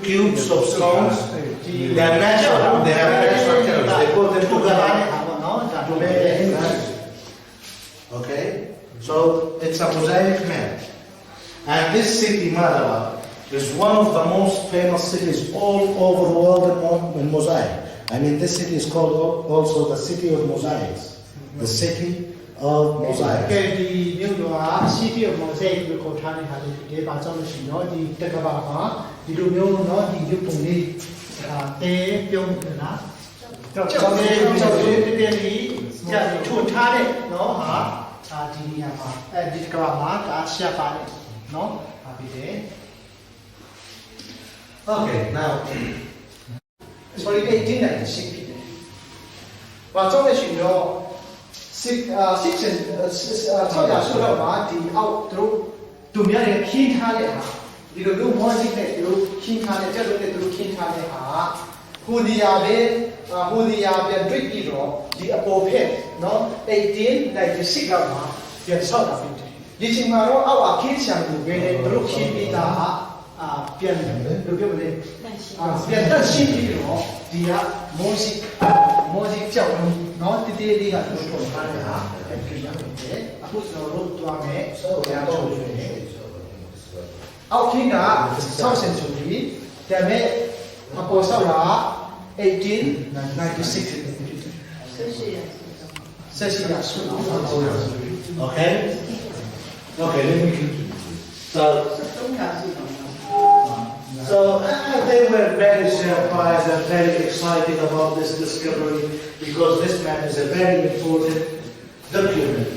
cubes of stones. They are natural. They have natural curves. They put them together to make a image. Okay? So it's a mosaic map. And this city, Maraba, is one of the most famous cities all over the world in Mo-, in mosaic. I mean, this city is called al-, also the city of mosaics. The city of mosaics. Okay, the new, uh, city of mosaic, you call Tani Hadi, the Bazan Shino, the Takabama, the new, no, the new Puni, uh, the Pyong, uh, ကျောက်စိမ်း၊ ကျောက်စိမ်းတည်တည်လေး ထုထားတဲ့နော်ဟာ၊ အာ၊ ဒီနေရာမှာ၊ အဲဒီတစ်ကမ္ဘာမှာ၊ ဒါဆရာပါတဲ့နော်၊ ဟာ၊ ဖြစ်တယ်။ Okay, now, sorry, eighteen ninety-six ဖြစ်တယ်။ ဘာကြောင့်လဲဆိုတော့ six, uh, six and, uh, six, uh, ခြောက်ရာ ဆိုတော့မှ၊ ဒီအောက်၊ သူတို့၊ သူများတွေ ခင်းထားတဲ့ဟာ၊ ဒီလိုမျိုး မွန်စည်းနဲ့ သူတို့ ခင်းထားတဲ့၊ ကျောက်စိမ်းနဲ့ သူတို့ ခင်းထားတဲ့ဟာ၊ ဟူဒီယာပဲ၊ အာ၊ ဟူဒီယာ ပြန်တွေ့ပြီးတော့၊ ဒီအပေါ်ဘက်နော်၊ eighteen ninety-six လောက်မှာ ပြန်ဆောက်တာ ဖြစ်တယ်။ ဒီချိန်မှာတော့ အောက်အခင်းစံကိုပဲ သူတို့ ခင်းပြီးသားဟာ၊ အာ၊ ပြန်၊ ဘယ်လိုပြောမလဲ၊ အာ၊ ပြန်သန့်ရှင်းပြီးတော့၊ ဒီက မွန်စည်း၊ မွန်စည်း ကျောက်မျိုးနော်၊ တည်တည်လေးက သူတို့ ထုထားတဲ့ဟာ ပြန်တွေ့ရမယ်။ အခု ကျွန်တော်တို့ သွားမယ်။ ဘုရားကျောင်းလေး။ အောက်ခင်းက sixth century ပြန်မယ်၊ အပေါ်ဆောက်တာက eighteen ninety-six Okay? Okay, let me continue. So, so uh, they were very surprised and very excited about this discovery, because this map is a very important document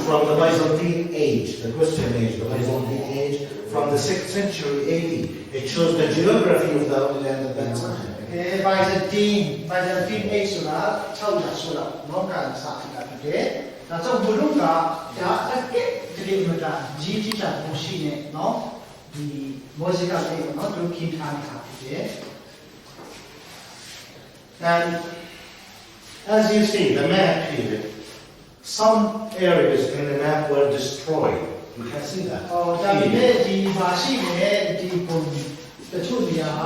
from the Byzantine age, the Christian age, the Byzantine age, from the sixth century A D. It shows the geography of the Holy Land at that time. Eh, Byzantine, Byzantine age ဆိုတာ ခြောက်ရာဆိုတော့ လောကစာဖြစ်တာဖြစ်တယ်။ ဒါကြောင့် ဘုရုက ဒါ အကဲ တကယ်မတန် ရေးကြည့်တာ မရှိနဲ့နော်။ ဒီ မော်စီက လေးပေါ့နော်။ သူတို့ ခင်းထားတာဖြစ်တယ်။ And as you see, the map here, some areas in the map were destroyed. You can see that. အော် ဒါပေမဲ့ ဒီမှာရှိတဲ့ ဒီပုံ တချို့နေရာက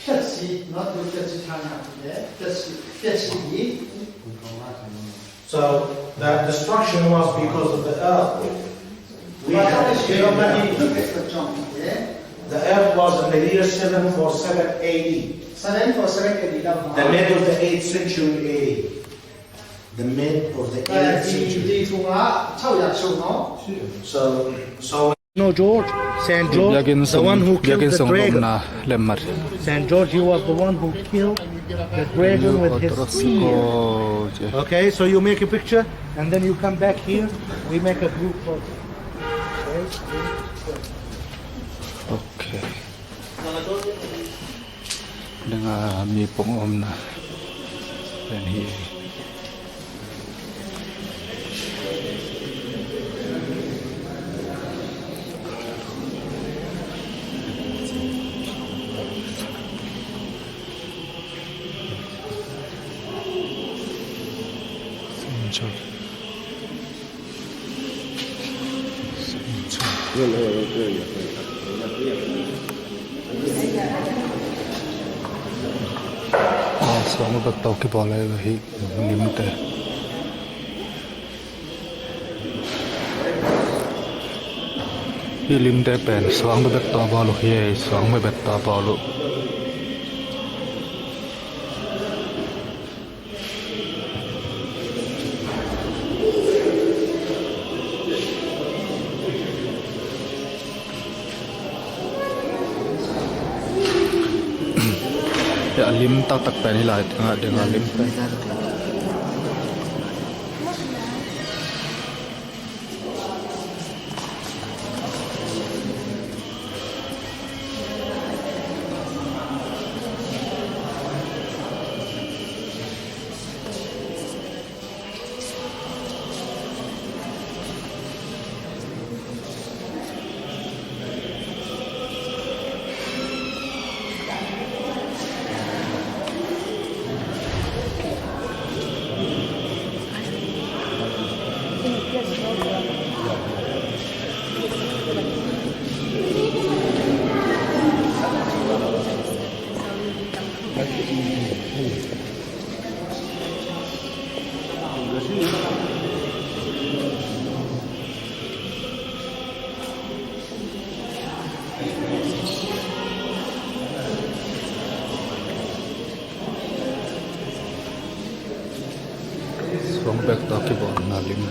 ဖျက်ဆီးနော်။ သူတို့ ဖျက်ဆီးထားတာဖြစ်တယ်။ ဖျက်ဆီး ဖျက်ဆီးပြီး So that destruction was because of the earthquake. We have geography. The earth was in the year seven four seven A D. Seven four seven A D လောက်မှာ The mid of the eighth century A D. The mid of the အဲ eighth ဒီ century. ဒီပုံက ခြောက်ရာကျော်နော်။ So, so No, George, Saint George, the one who killed the dragon. Saint George, he was the one who killed the dragon with his spear. Okay, so you make a picture and then you come back here. We make a group photo. Okay. Ding a mi pong om na. Then he Suang bek tawh kibawl ahi limte. Hih limte pen suang bek tawh bawl uh hi. Suang bek tawh bawl uh. A lim taktak pen hi lai, tengah ding a lim pen. Suang bek tawh kibawlna lim.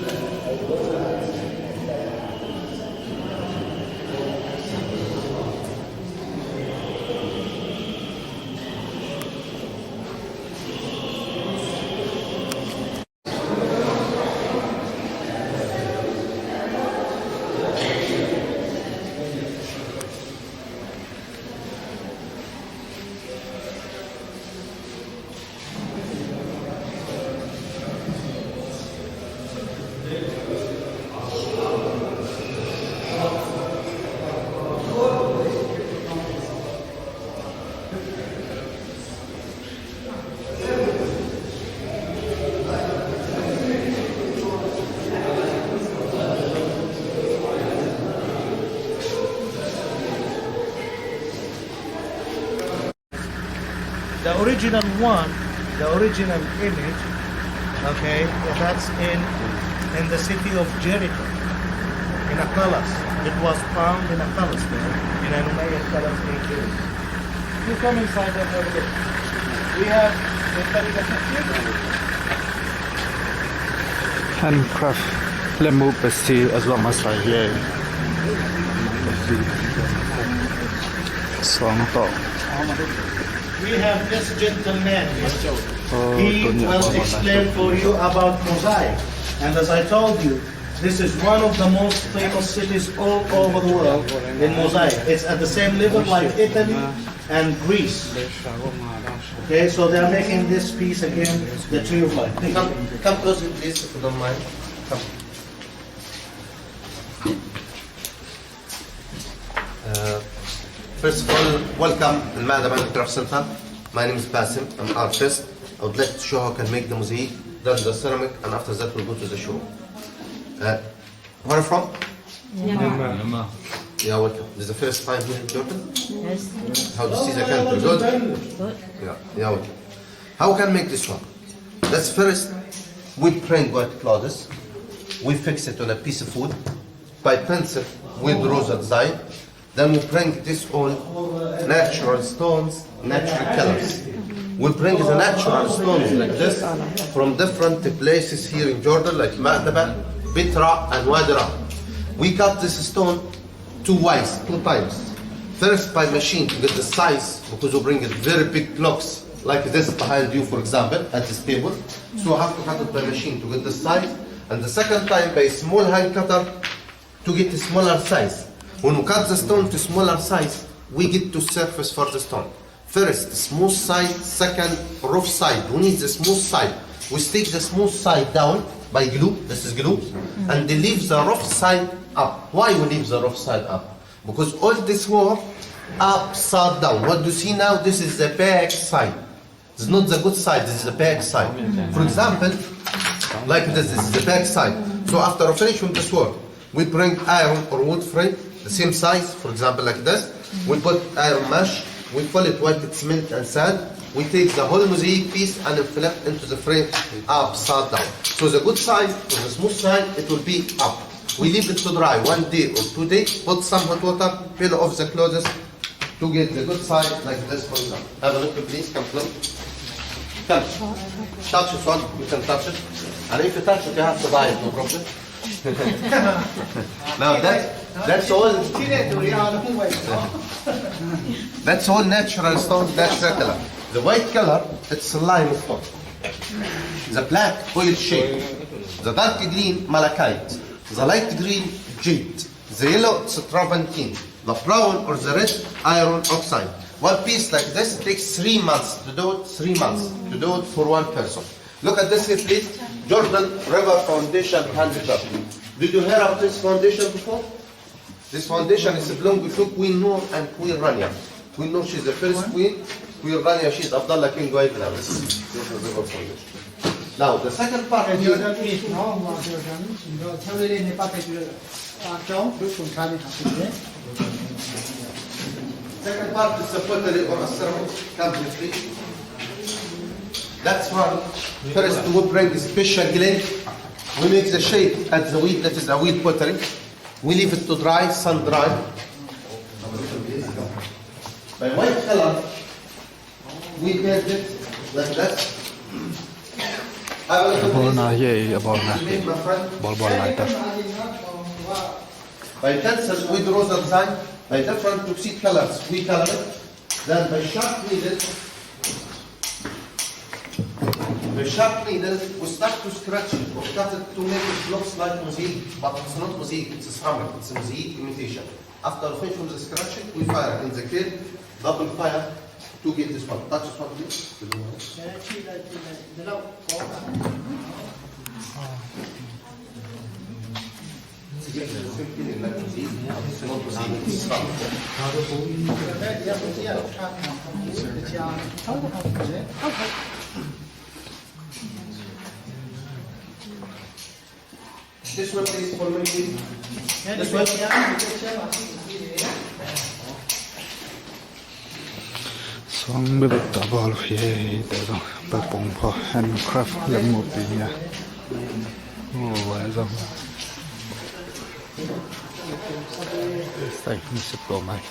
The original one, the original image, okay, that's in, in the city of Jericho, in a palace. It was found in a palace there, in an Umayyad palace in Jericho. You come inside and have a look. We have the Tariq al-Masjid. Handcraft lemmu pesi a zuak masa hi. Suang tawh. We have this gentleman. Oh, he will explain for you about Mosaic. And as I told you, this is one of the most famous cities all over the world in Mosaic. It's at the same level like Italy and Greece. Okay, so they are making this piece again, the Tree of Life. Please. Come, come closer, please, if you don't mind. Come. Uh, first of all, welcome in Ma'daban Craft Center. My name is Basim. I'm artist. I would like to show how I can make the mosaic, then the ceramic, and after that we'll go to the show. Uh, where are you from? Myanmar. Yeah, welcome. This is the first time here in Jordan? Yes. How do you see the country? Good? Good. Yeah, yeah, welcome. How can I make this one? That's first, we bring white clothes, we fix it on a piece of wood, by pencil, we draw the design, then we bring this all natural stones, natural colors. We bring the natural stones like this from different places here in Jordan, like Ma'daba, Bitra, and Wadi Ram. We cut this stone two ways, two times. First by machine to get the size, because we bring it very big blocks like this behind you, for example, at this table. So we have to cut it by machine to get the size. And the second time by small hand cutter to get a smaller size. When we cut the stone to smaller size, we get two surface for the stone. First, smooth side, second, rough side. We need the smooth side. We stick the smooth side down by glue, this is glue, and they leave the rough side up. Why we leave the rough side up? Because all this work upside down. What you see now, this is the back side. It's not the good side, this is the back side. For example, like this, this is the back side. So after we finish with this work, we bring iron or wood frame, the same size, for example, like this. We put iron mesh, we fill it with cement and sand. We take the whole mosaic piece and flip into the frame upside down. So the good side, or the smooth side, it will be up. We leave it to dry one day or two days, put some hot water, peel off the clothes, to get the good side, like this, for example. Have a look, please, come close. Come. Touch this one, you can touch it. And if you touch it, you have to buy it, no problem. Now that, that's all. That's all natural stone, natural color. The white color, it's lime stone. The black, oil shale. The dark green, malachite. The light green, jade. The yellow, serpentine. The brown or the red, iron oxide. One piece like this takes three months to do it, three months to do it for one person. Look at this here, please. Jordan River Foundation handicraft. Did you hear of this foundation before? This foundation is belong to Queen Noor and Queen Rania. Queen Noor, she's the first queen. Queen Rania, she's Abdullah King Guaidnamis. This is the foundation. Now, the second part here. Second part is the pottery or ceramic. Come with me. That's one. First, we bring the special clay. We make the shape as the wheel, that is a wheel pottery. We leave it to dry, sun dry. By white color, we paint it like that. I will put this. A bawl na hi, a bawl na. Make my friend. Bawl, bawl na hi ta. By pencil, we draw the design. By different tuxid colors, we color it. Then by sharp needle, by sharp needle, we start to scratch it or cut it to make it looks like mosaic, but it's not mosaic, it's a ceramic, it's a mosaic imitation. After we finish with the scratching, we fire in the kiln, double fire to get this one. Touch this one, please. This one, please, for me, please. This one. Suang bebek tawh a bawl uh hi. Hihte zong Paiphong Pho handcraft lemmupi hi a. Oh, a zong style nasep tua mai.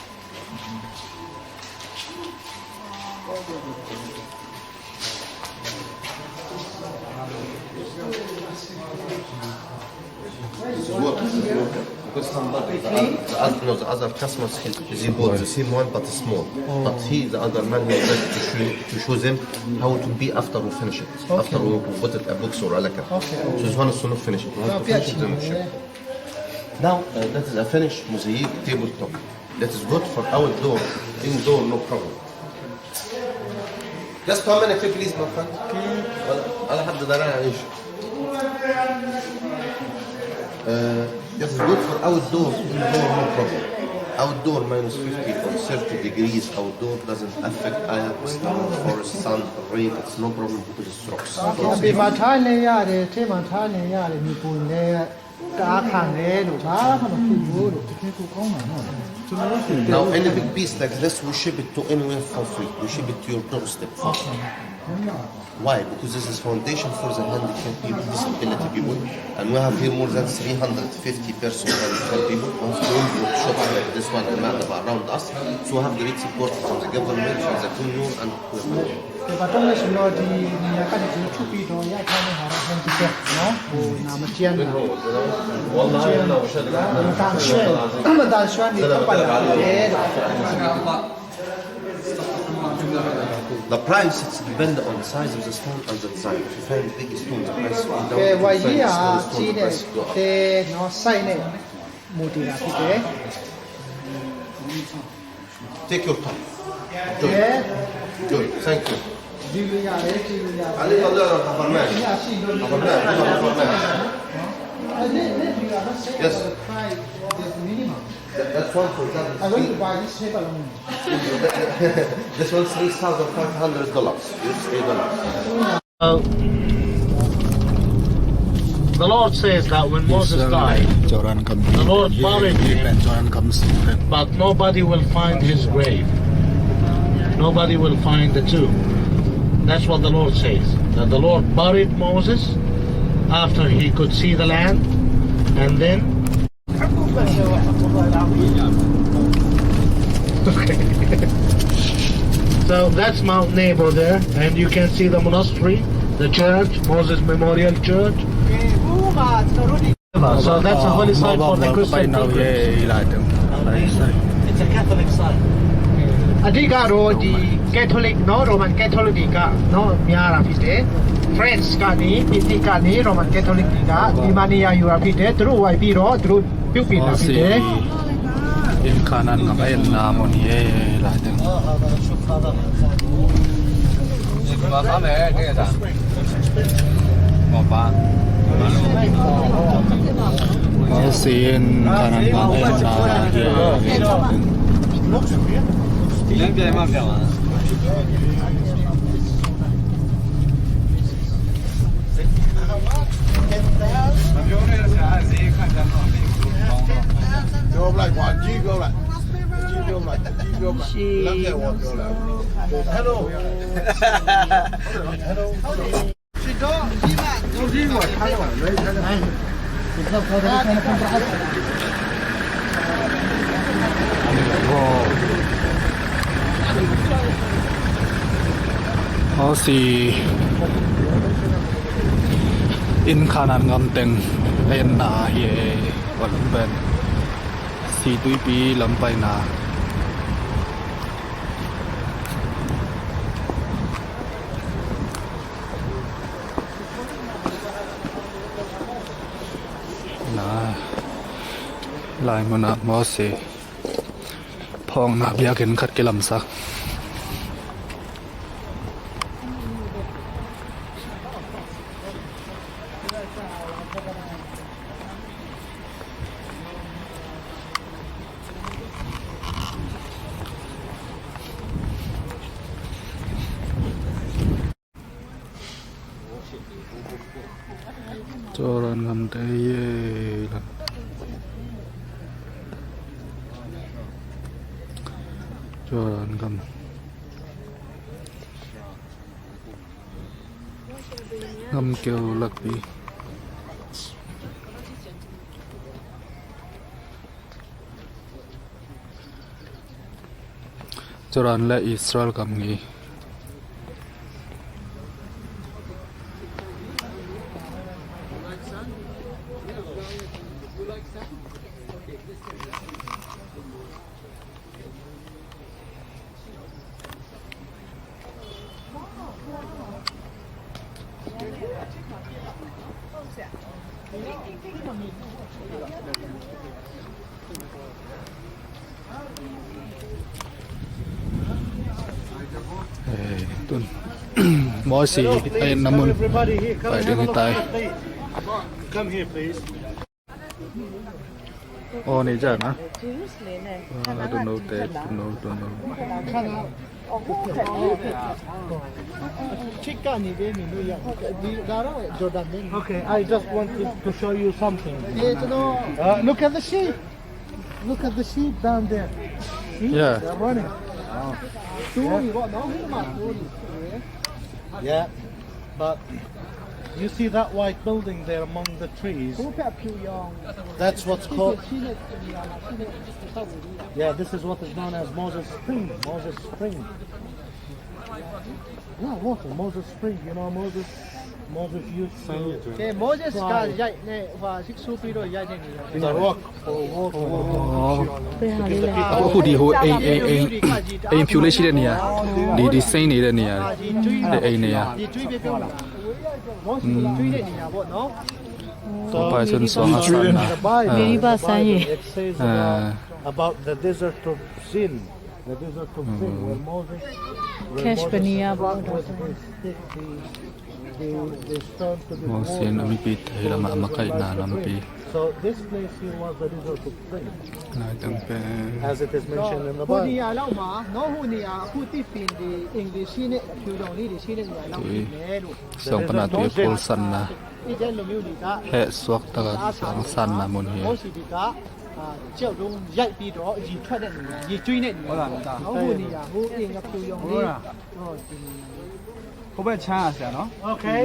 Because somebody, the oth-, the oth-, no, the other customers, he, he bought the same one but small. But he, the other man, he said to show, to show them how it will be after we finish it. After we put it a box or a lacquer. So this one is not finished. We have to finish it, then we ship. Now, uh, that is a finished mosaic tabletop. That is good for outdoor, indoor, no problem. Just one minute, please, my friend. Well, I'll have the dara. Uh, that is good for outdoor, indoor, no problem. Outdoor, minus fifty or thirty degrees outdoor doesn't affect Ajax, forest, sun, rain, it's no problem because it's rocks. Okay, အပင်မှာထားနေရတယ်၊ ထဲမှာထားနေရတယ်၊ မြေပုံလည်း တအားခံတယ်လို့၊ ဘာမှမဖြစ်ဘူးလို့။ Now, any big piece like this, we ship it to anywhere for free. We ship it to your doorstep for free. Why? Because this is foundation for the handicap people, disability people, and we have here more than three hundred fifty person handicap people. We have two workshops like this one in Madaba around us. So we have great support from the government, from the community, and ဒီမှာတုံးလို့ရှိရင်တော့၊ ဒီနေရာကနေဒီထုတ်ပြီးတော့ရထားတဲ့ဟာတော့ ဟန်တီကက်နော်၊ ဟိုနာမကျန်းတာ၊ နာမကျန်းတာ၊ မတန်ဆွမ်း၊ မတန်ဆွမ်းတွေတော့ပတ်လာတယ်တဲ့။ The price, it's depend on the size of the stone and the design. If you find big stone, the price go down. ကဲ၊ ဝါကြီးက small stone, ကြီး the တဲ့ price go up. တဲနော်၊ စိုက်နဲ့မူတည်တာဖြစ်တယ်။ Take your time. Enjoy. Yeah. Enjoy. Thank you. ဒီလိုရတယ်၊ ဒီလိုရတယ်။ Allez, allez, allez, allez. Yes. That, that's one for example. I want to buy this paper. This one, three thousand five hundred dollars. U S A dollars. Uh, the Lord says that when Moses died, the Lord buried him, but nobody will find his grave. Nobody will find the tomb. That's what the Lord says. That the Lord buried Moses after he could see the land, and then Okay. So that's Mount Nebo there, and you can see the monastery, the church, Moses Memorial Church. So that's a holy site for the Christian pilgrims. It's a Catholic site. အဓိကတော့၊ ဒီ Catholic နော်၊ Roman Catholic တွေကနော်၊ များတာဖြစ်တယ်။ France ကနေ၊ ပြင်သစ်ကနေ၊ Roman Catholic တွေကဒီမှာနေရာယူတာဖြစ်တယ်။ သူတို့ဝိုင်းပြီးတော့သူတို့ပြုပြင်တာဖြစ်တယ်။ Inkanan ngam a enna mun hi e, lai teng. Moses in Kanan ngam a enna hi e. Hello. Hello. Aussie in Kanan ngam teng a enna hi e. Val pen Situipi lam paina. Na, lai munah Moses phawkna biakinn khat kilamsak. Jordan ngam te ye la. Jordan ngam. Ngam keu lakpi. Jordan le Israel gam ngei. Eh, tun. Mosi, eh, namun. Everybody here, come. Pai ding hi tai. Come here, please. Oh, ni ja na. Ah, don't know, don't know, don't know. Okay, I just wanted to show you something. Uh, look at the sheep. Look at the sheep down there. See? Yeah. They're running. Yeah. Yeah. But you see that white building there among the trees? That's what's called. Yeah, this is what is known as Moses Spring. Moses Spring. Yeah, water, Moses Spring. You know Moses? Moses used to. Okay, Moses ka yai ne, wa sik su pi do yai ne ni. The rock. Oh, oh, oh, oh. Hu di hu ei, ei, ei, ei piu le si de nia. Di, di sei ni de nia. De ei nia. Ko pa sun song a san na. About the desert of Zin. The desert of Zin, where Moses, where Moses struck with his stick the Mawsian a mipi thei lamah a makaihna lampi. So this place here was the resort of prayer. Laitang pen. As it is mentioned in the Bible. Hu ni a lau ma, no hu ni a hu ti pin di English hi ne, Piu Dong ni di hi ne ni a lau pin ne lu. Sawng pana tui a pulsanna. Heh suak taka sawng sanna mun hi. Mawsi di ka, ah, ciau dung yaih pi do, yi thuat ne ni, yi cui ne ni. No hu ni a hu ing a Piu Dong ni. ဟိုဘက်ခြမ်းอ่ะဆရာနော် Okay.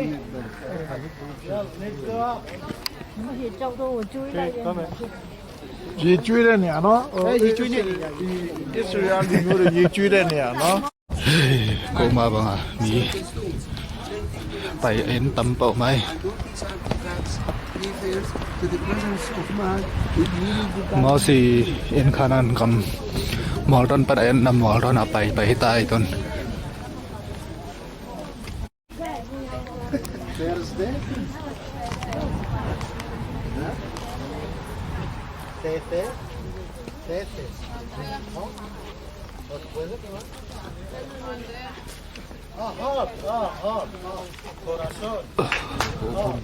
ရေကျွေးတဲ့နေရာနော် ရေကျွေးတဲ့နေရာ အစ္စရေလလူမျိုးတွေရေကျွေးတဲ့နေရာနော် Ko ma bang a mi pai en tam pau mai. Mawsi in Khanan gam mual ton pan en na mual ton a pai pai hi ta ai ton. Thursday? Huh? Pepe? Pepe. ¿No? ¿No se puede tomar? Ah, heart, ah, heart, ah, corazón. Ah, corazón.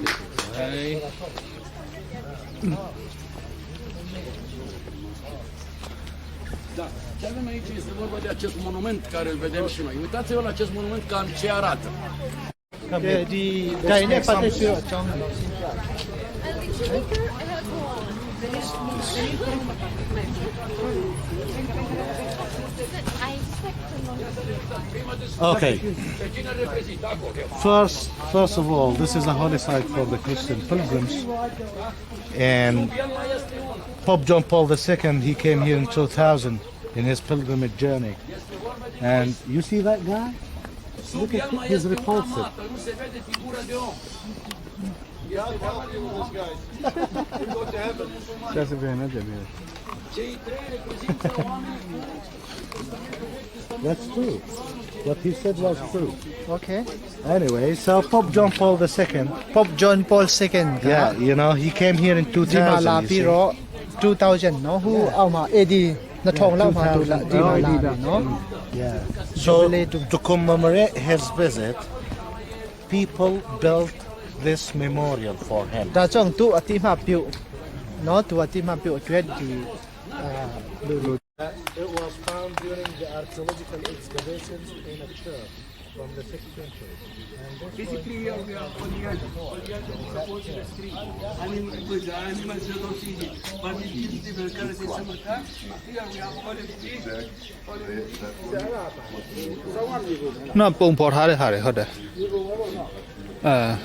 Da. Ce avem aici este vorba de acest monument care îl vedem și noi. Uitați-vă la acest monument cam ce arată. Di, di, di, Okay. First, first of all, this is a holy site for the Christian pilgrims. And Pope John Paul the Second, he came here in two thousand in his pilgrimage journey. And you see that guy? Look at his repulsive. That's true. What he said was true. Okay. Anyway, so Pope John Paul the Second. Pope John Paul Second. Yeah, you know, he came here in two thousand, you see. Two thousand, no? Hu ama A D na thong lau ma tu la di ma la no? Yeah. So to commemorate his visit, people built this memorial for him. Ta chong tu a ti ma piu, no? Tu a ti ma piu a cuet di, ah, lu lu. It was found during the archaeological excavations in a church from the sixteenth century. And this Basically, here we are on the edge, on the edge of the Euphrates Stream. Animals, animals don't see it, but it is different currency summertime. Here we have olive trees. Olive trees. Na pong por hare hare hode. Ah.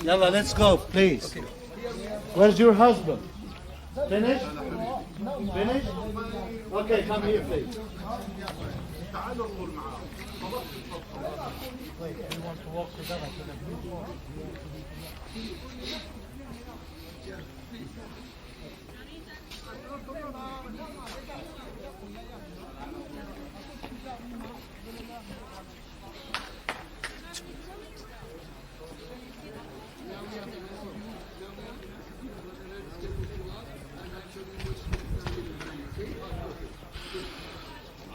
Yalla, let's go, please. Where's your husband? Finish? Finish? Okay, come here, please.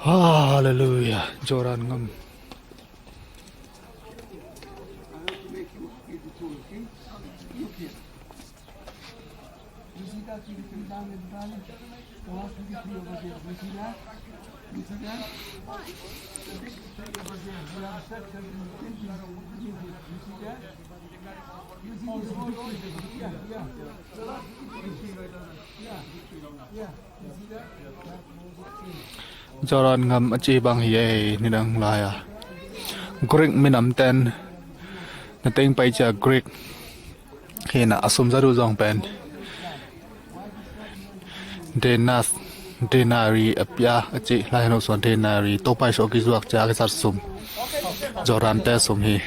Hallelujah. Jordan ngam. You see that? You see that? You see that? You see that? You see this big tree? Yeah, yeah. Yeah, yeah. You see that? That was a tree. Jordan ngam a ci bang hi ei, nidang lai-a Greek minam ten na teng pai cia Greek hi na, a sum zat uh zong pen denas, denari a pia a ci lai, no, so denari, Topa Jesu kizuak cia kizat sum, Jordan te sum hi.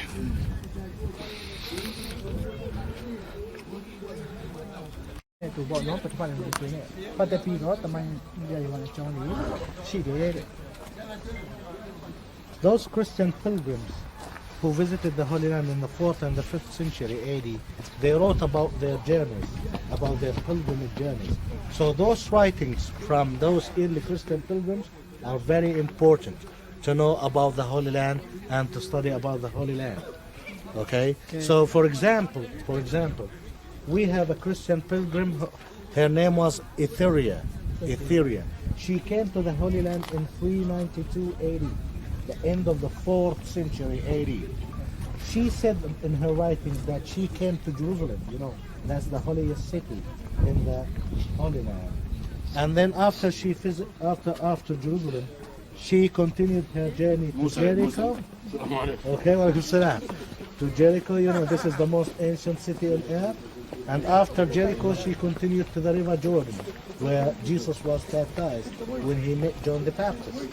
Tu bawh no, patu pa ne, pate pi no, tamai ya yuan chong ni, si de. Those Christian pilgrims who visited the Holy Land in the fourth and the fifth century A D, they wrote about their journeys, about their pilgrimage journeys. So those writings from those early Christian pilgrims are very important to know about the Holy Land and to study about the Holy Land. Okay? Okay. So, for example, for example, we have a Christian pilgrim. Her name was Etheria. Etheria. She came to the Holy Land in three ninety-two A D, the end of the fourth century A D. She said in her writings that she came to Jerusalem, you know, that's the holiest city in the Holy Land. And then after she visit, after, after Jerusalem, she continued her journey to Jericho. Okay, wa alaikum salam. To Jericho, you know, this is the most ancient city on earth. And after Jericho, she continued to the river Jordan, where Jesus was baptized when he met John the Baptist.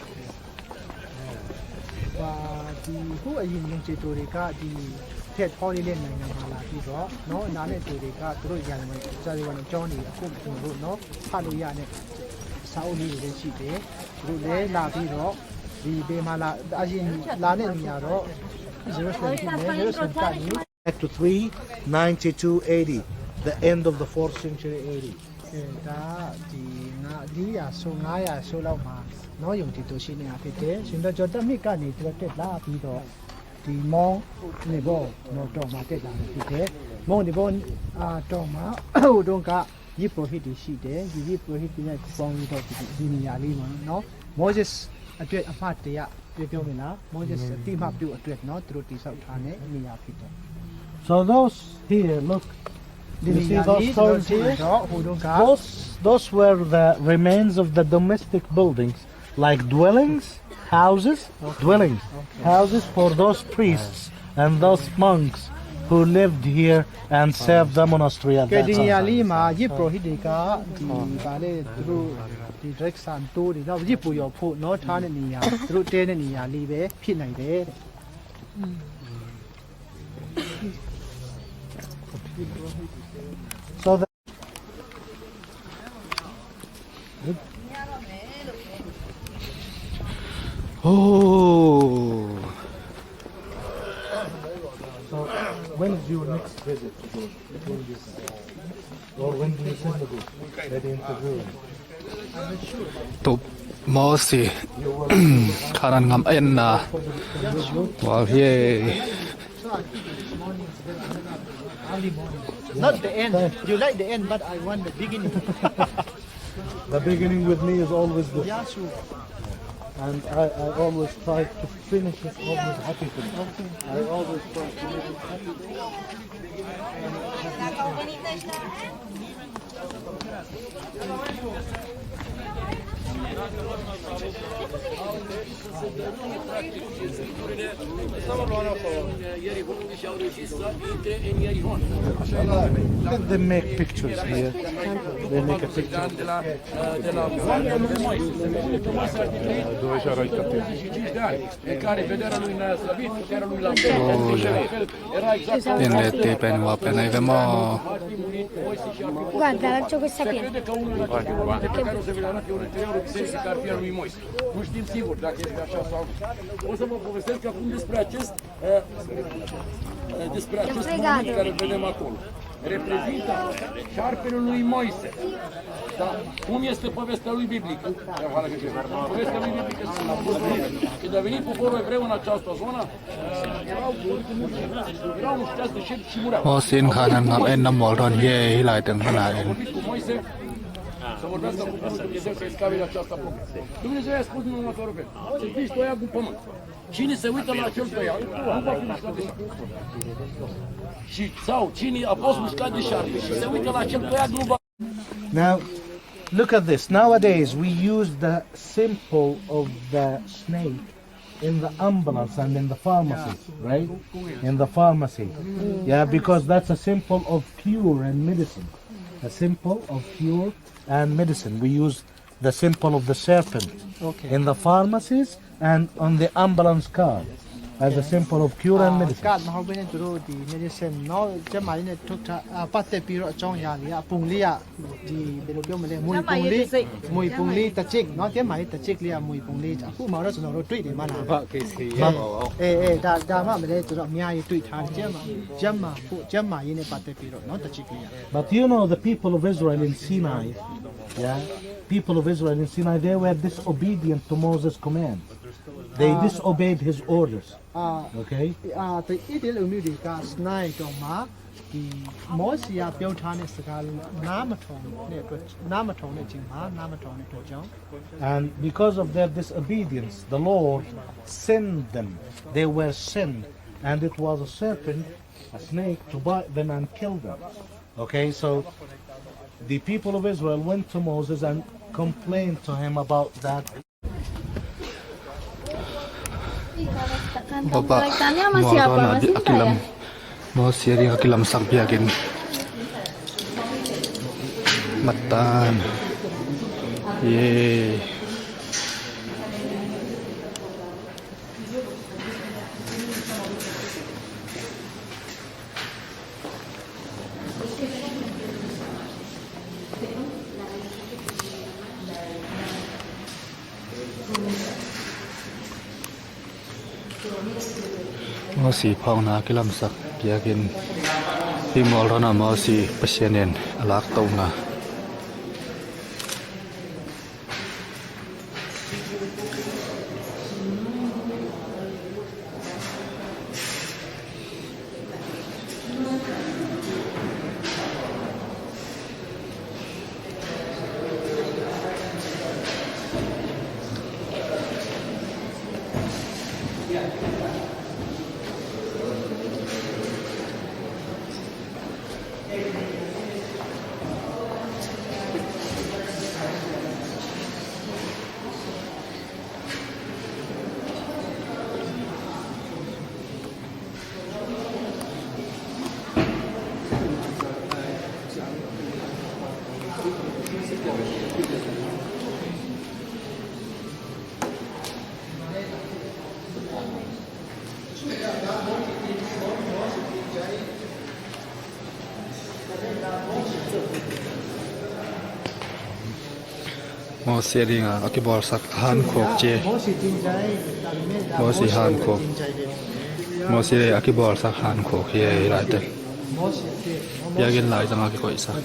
Wa di hu a yin yung ci tu ri ka di Tet Holy Land na nyam ha la di ro no, na ne tu ri ka tu ro yan ne, sa ri wa ne John ni a kum tu ro no, ha lu ya ne, sa u ni ri si de. Ru le la pi ro, di be ma la, a yin la ne ni ya ro, Jerusalem pi ne, Jerusalem ka ni. Back to three ninety-two A D, the end of the fourth century A D. Eh, ta di nga, di ya so nga ya so lau ma, no, yung ti to si ne a pi te, sin da jo ta mi ka ni tu te la pi ro, di mo ni bo, no, to ma te la pi te, mo ni bo, a, to ma, u dong ka, Yip Rohit တွေရှိတယ်။ ဒီ Yip Rohit တွေနဲ့ ပေါင်းပြီးတော့ ဒီ ဒီနေရာလေးမှာနော် Moses အတွက် အမှတ်တရ ပြောပြောမလား။ Moses အသိမှတ်ပြုအတွက်နော် သူတို့တည်ဆောက်ထားတဲ့နေရာဖြစ်တယ်။ So those here, look, ဒီ you နေ see ရာ those လေး ကျွန်တော် stones ကြည့် here? ပြီးတော့ ဟိုတုန်းက Those, those were the remains of the domestic buildings, like dwellings, houses, dwellings, houses for those priests and those monks who lived here and served the monastery at ကဲ that ဒီနေရာ time. လေးမှာ ယစ်ပုရောဟိတ်တွေက ဒီ ဗာလဲ သူတို့ ဒီ တိရစ္ဆာန် သိုးတွေ နောက် ယစ်ပူဇော်ဖို့ နော် ထားတဲ့နေရာ သူတို့ တဲတဲ့နေရာလေးပဲ ဖြစ်နိုင်တယ်တဲ့။ So the Oh. So, when is your next visit to Jordan? When do you, or when do you send to go? That interview. Tuk Mosi Kanan ngam en na. Wow, yay. Not the end. You like the end, but I want the beginning. The beginning with me is always good. Yeah, sure. And I, I always try to finish it always happy for me. Okay. I always try to make it happy. They make pictures here. They make a picture. Ui. Din le te pen hua pen ai ve maw. Guarda, la ciò questa piena. Nu știm sigur dacă este așa sau nu. Pot să vă povestesc acum despre acest, eh, eh, despre acest monument care îl vedem acolo. Reprezintă șarpele lui Moise. Da? Cum este povestea lui biblică? Povestea lui biblică spune, când a venit poporul evreu în această zonă, erau, erau mușcați de șerpi și mureau. Mawsi in khan an ngam en na mawl dawn hi e, hih lai teng khan a en. Vorbit cu Moise, să vorbească cu Bunul Dumnezeu să-i scape de această problemă. Dumnezeu i-a spus în următorul fel: să fiți toiagul pământ. Cine se uită la acel toiag, nu va fi mușcat de șarpe. Și, sau, cine a fost mușcat de șarpe și se uită la acel toiag, nu va... Now, look at this. Nowadays, we use the symbol of the snake in the ambulance and in the pharmacy, right? In the pharmacy. Yeah, because that's a symbol of cure and medicine. A symbol of cure and medicine. We use the symbol of the serpent in the pharmacies and on the ambulance card as a symbol of cure and medicine. Card မှာ ဟုတ်ပေမဲ့ သူတို့ ဒီ medicine နော် ကျန်းမာရေးနဲ့ ထုတ်ထား အာ ပတ်သက်ပြီးတော့ အကြောင်းအရာတွေက အပုံလေးက ဒီ ဘယ်လိုပြောမလဲ မှွေပုံလေး မှွေပုံလေးတစ်ကျိပ်နော် ကျန်းမာရေးတစ်ကျိပ်လေးက မှွေပုံလေး အခုမှတော့ ကျွန်တော်တို့ တွေ့တယ်မလား။ ဟုတ်ကဲ့ ဆေးရပါဘူး။ အဲအဲ ဒါ ဒါမှမလဲ ကျွန်တော် အများကြီး တွေ့ထားတယ်။ ကျန်းမာ ကျန်းမာဖို့ ကျန်းမာရေးနဲ့ ပတ်သက်ပြီးတော့နော် တစ်ကျိပ်လေးက။ But you know, the people of Israel in Sinai, yeah, people of Israel in Sinai, they were disobedient to Moses' command. They disobeyed his orders. အာ Okay? အာ ဒီ အီသရေလ လူမျိုးတွေက စနၢႆးတောင်မှာ ဒီ မောရှေက ပြောထားတဲ့ စကား နားမထောင်တဲ့အတွက် နားမထောင်တဲ့အချိန်မှာ နားမထောင်တဲ့အတွက်ကြောင့် And because of their disobedience, the Lord sent them. They were sent. And it was a serpent, a snake, to bite them and kill them. Okay, so the people of Israel went to Moses and complained to him about that. Baba, Mawsi a ding a kilam, Mawsi a ding a kilamsak biakinn. Matan. Yay. Mawsi phawkna a kilamsak biakinn. Hih Mualrawn ah Mawsi Pasian in a laktohna. Mawsi a ding a kibawlsak hankhuk ci. Mawsi hankhuk. Mawsi a kibawlsak hankhuk hi a, hi lai te. Biakinn lai zang a kikoihsak.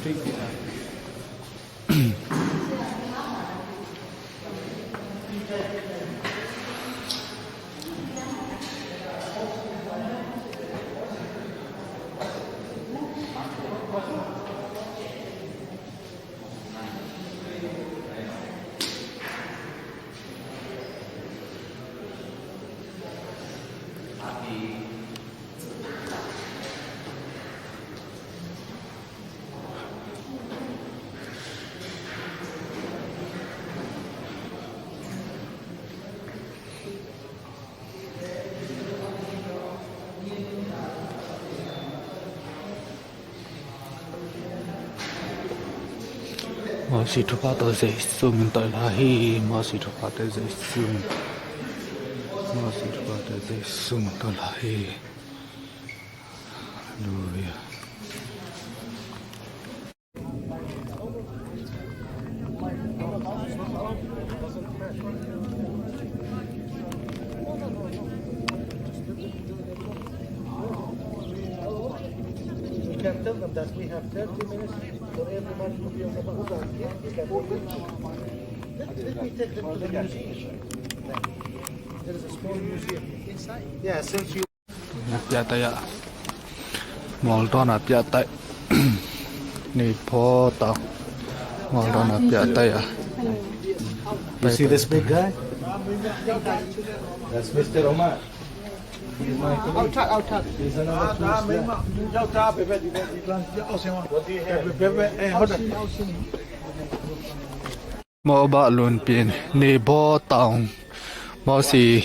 Mosi thupha tawh Jesu min tawh la hi. Mosi thupha tawh Jesu min. Mosi thupha tawh Jesu min tawh la hi. Hallelujah. We can tell them that we have thirty minutes for everybody to be on the bus. We can let, let me take them to the museum. There is a small museum inside. Yeah, since you Na piatai ah. Mualdawn a piatai. Nei pho tau. Mualdawn a piatai ah. You see this big guy? That's Mister Omar. He's my colleague. He's another tourist there. What do you have? Mawbah Lunpin, Nebo Taung, Mawsi,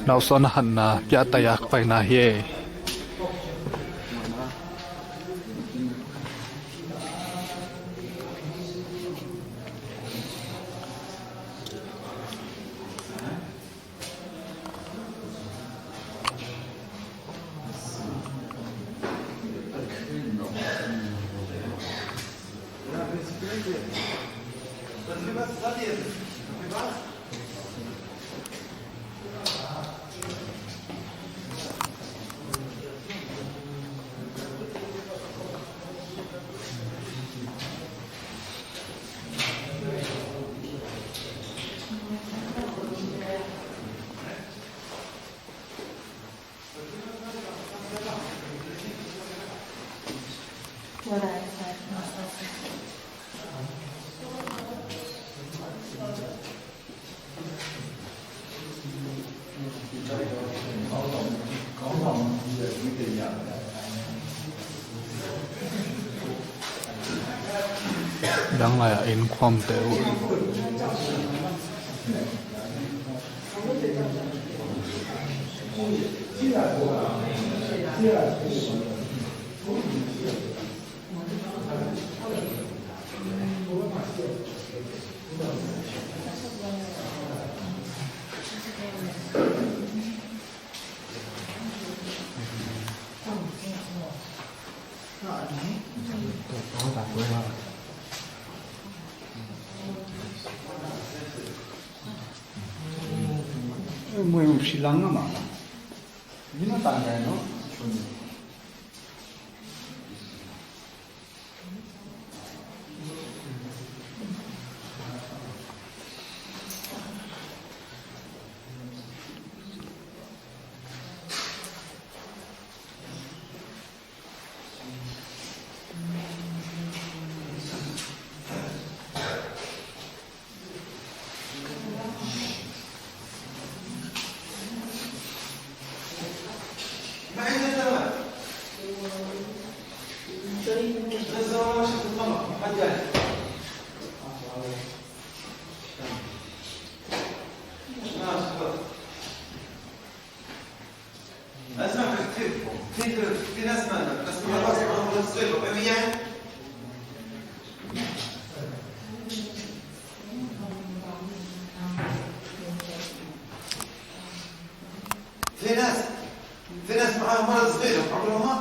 Nauson Hanna, Piatayak paina hi. Dang lai ah inn khuam te uh. Mui um silang ama. Ni na tan dai no. في ناس، في ناس معاهم مرض صغير، عمره ما،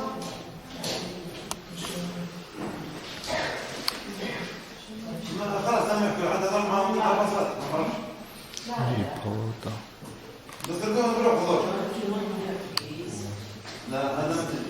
ما، خلاص، لما يحكوا عاد هذول معاهم أربع ساعات، خلاص. Ni pho ta. بس تلقوهم بروح هذول. لا، هذا ما تجي.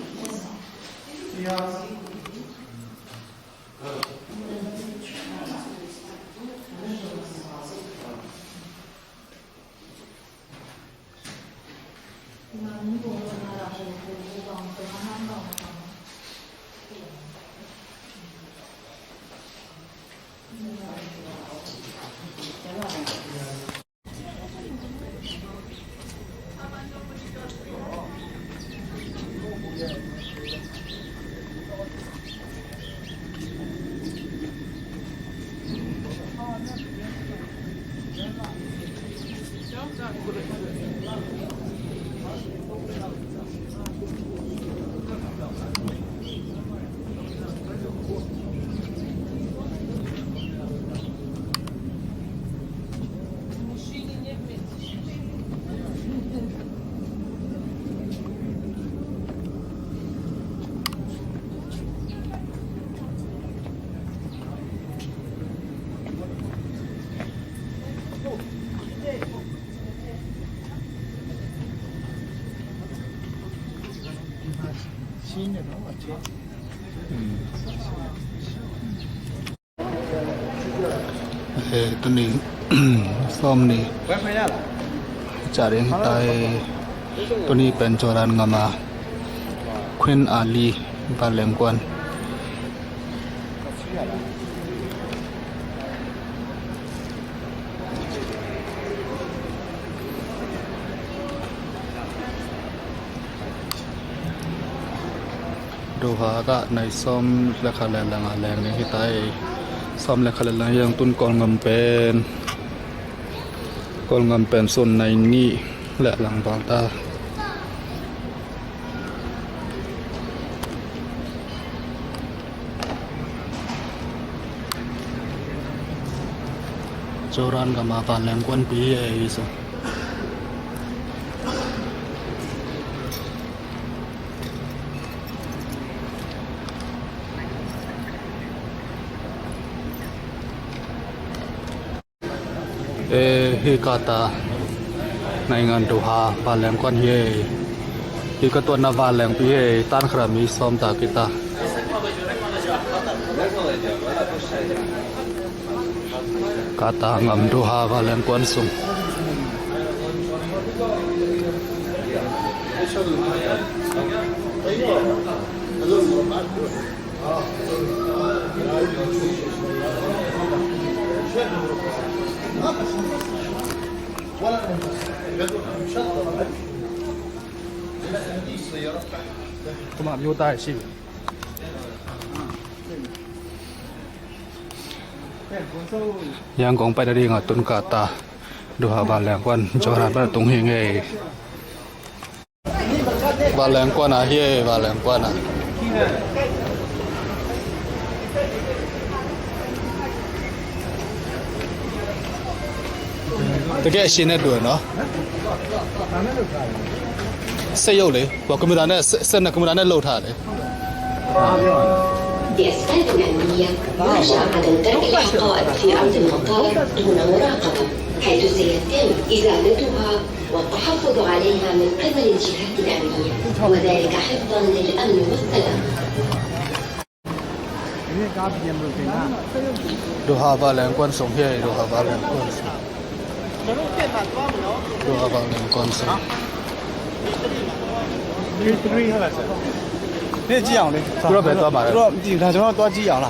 Eh, tuni sawm ni ca ding hi ta hi. Tuni pen Jordan gam a Queen Ali vanlengkuan. Doha ah nai sawm le khat le lang a leng ding hi ta hi. Sawm le khat le lang hi hang, tun Kawlgam pen, Kawlgam pen sun nai nih le lang val ta. Jordan gam a vanlengkuanpi hi ei hi sung. Eh, hi Qatar naingan Doha vanlengkuan hi ei. Hi ka tuanna vanlengpi hi ei, tan khat a mi sawm ta kita. Qatar gam Doha vanlengkuan sung. Yangon paina ding a tun Qatar Doha vanlengkuan Jordan pan a tung hi ei. Vanlengkuan a hi ei, vanlengkuan a. Te ke sine duh no. Se yo le, wa kumida ne, se na kumida ne lo tha le. بأسباب أمنية، يرجى عدم ترك الحقائب في أرض المطار دون مراقبة، حيث سيتم إزالتها والتحفظ عليها من قبل الجهات الأمنية، وذلك حفظا للأمن والسلامة. Doha vanlengkuan sung hi ei, Doha vanlengkuan sung. Doha vanlengkuan sung. 那寄养的，不知道白多少码的。不知道，你看，正好多寄养了。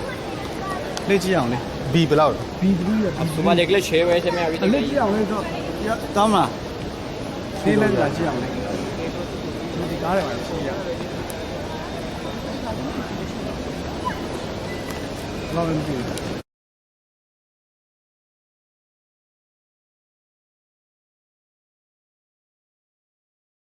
那寄养的。B不老的。B不老的。सुबह निकले छः बजे से मैं अभी तक 那寄养的，要，当然。 Sri Lanka 寄养的。你刚才晚上寄养。老人病。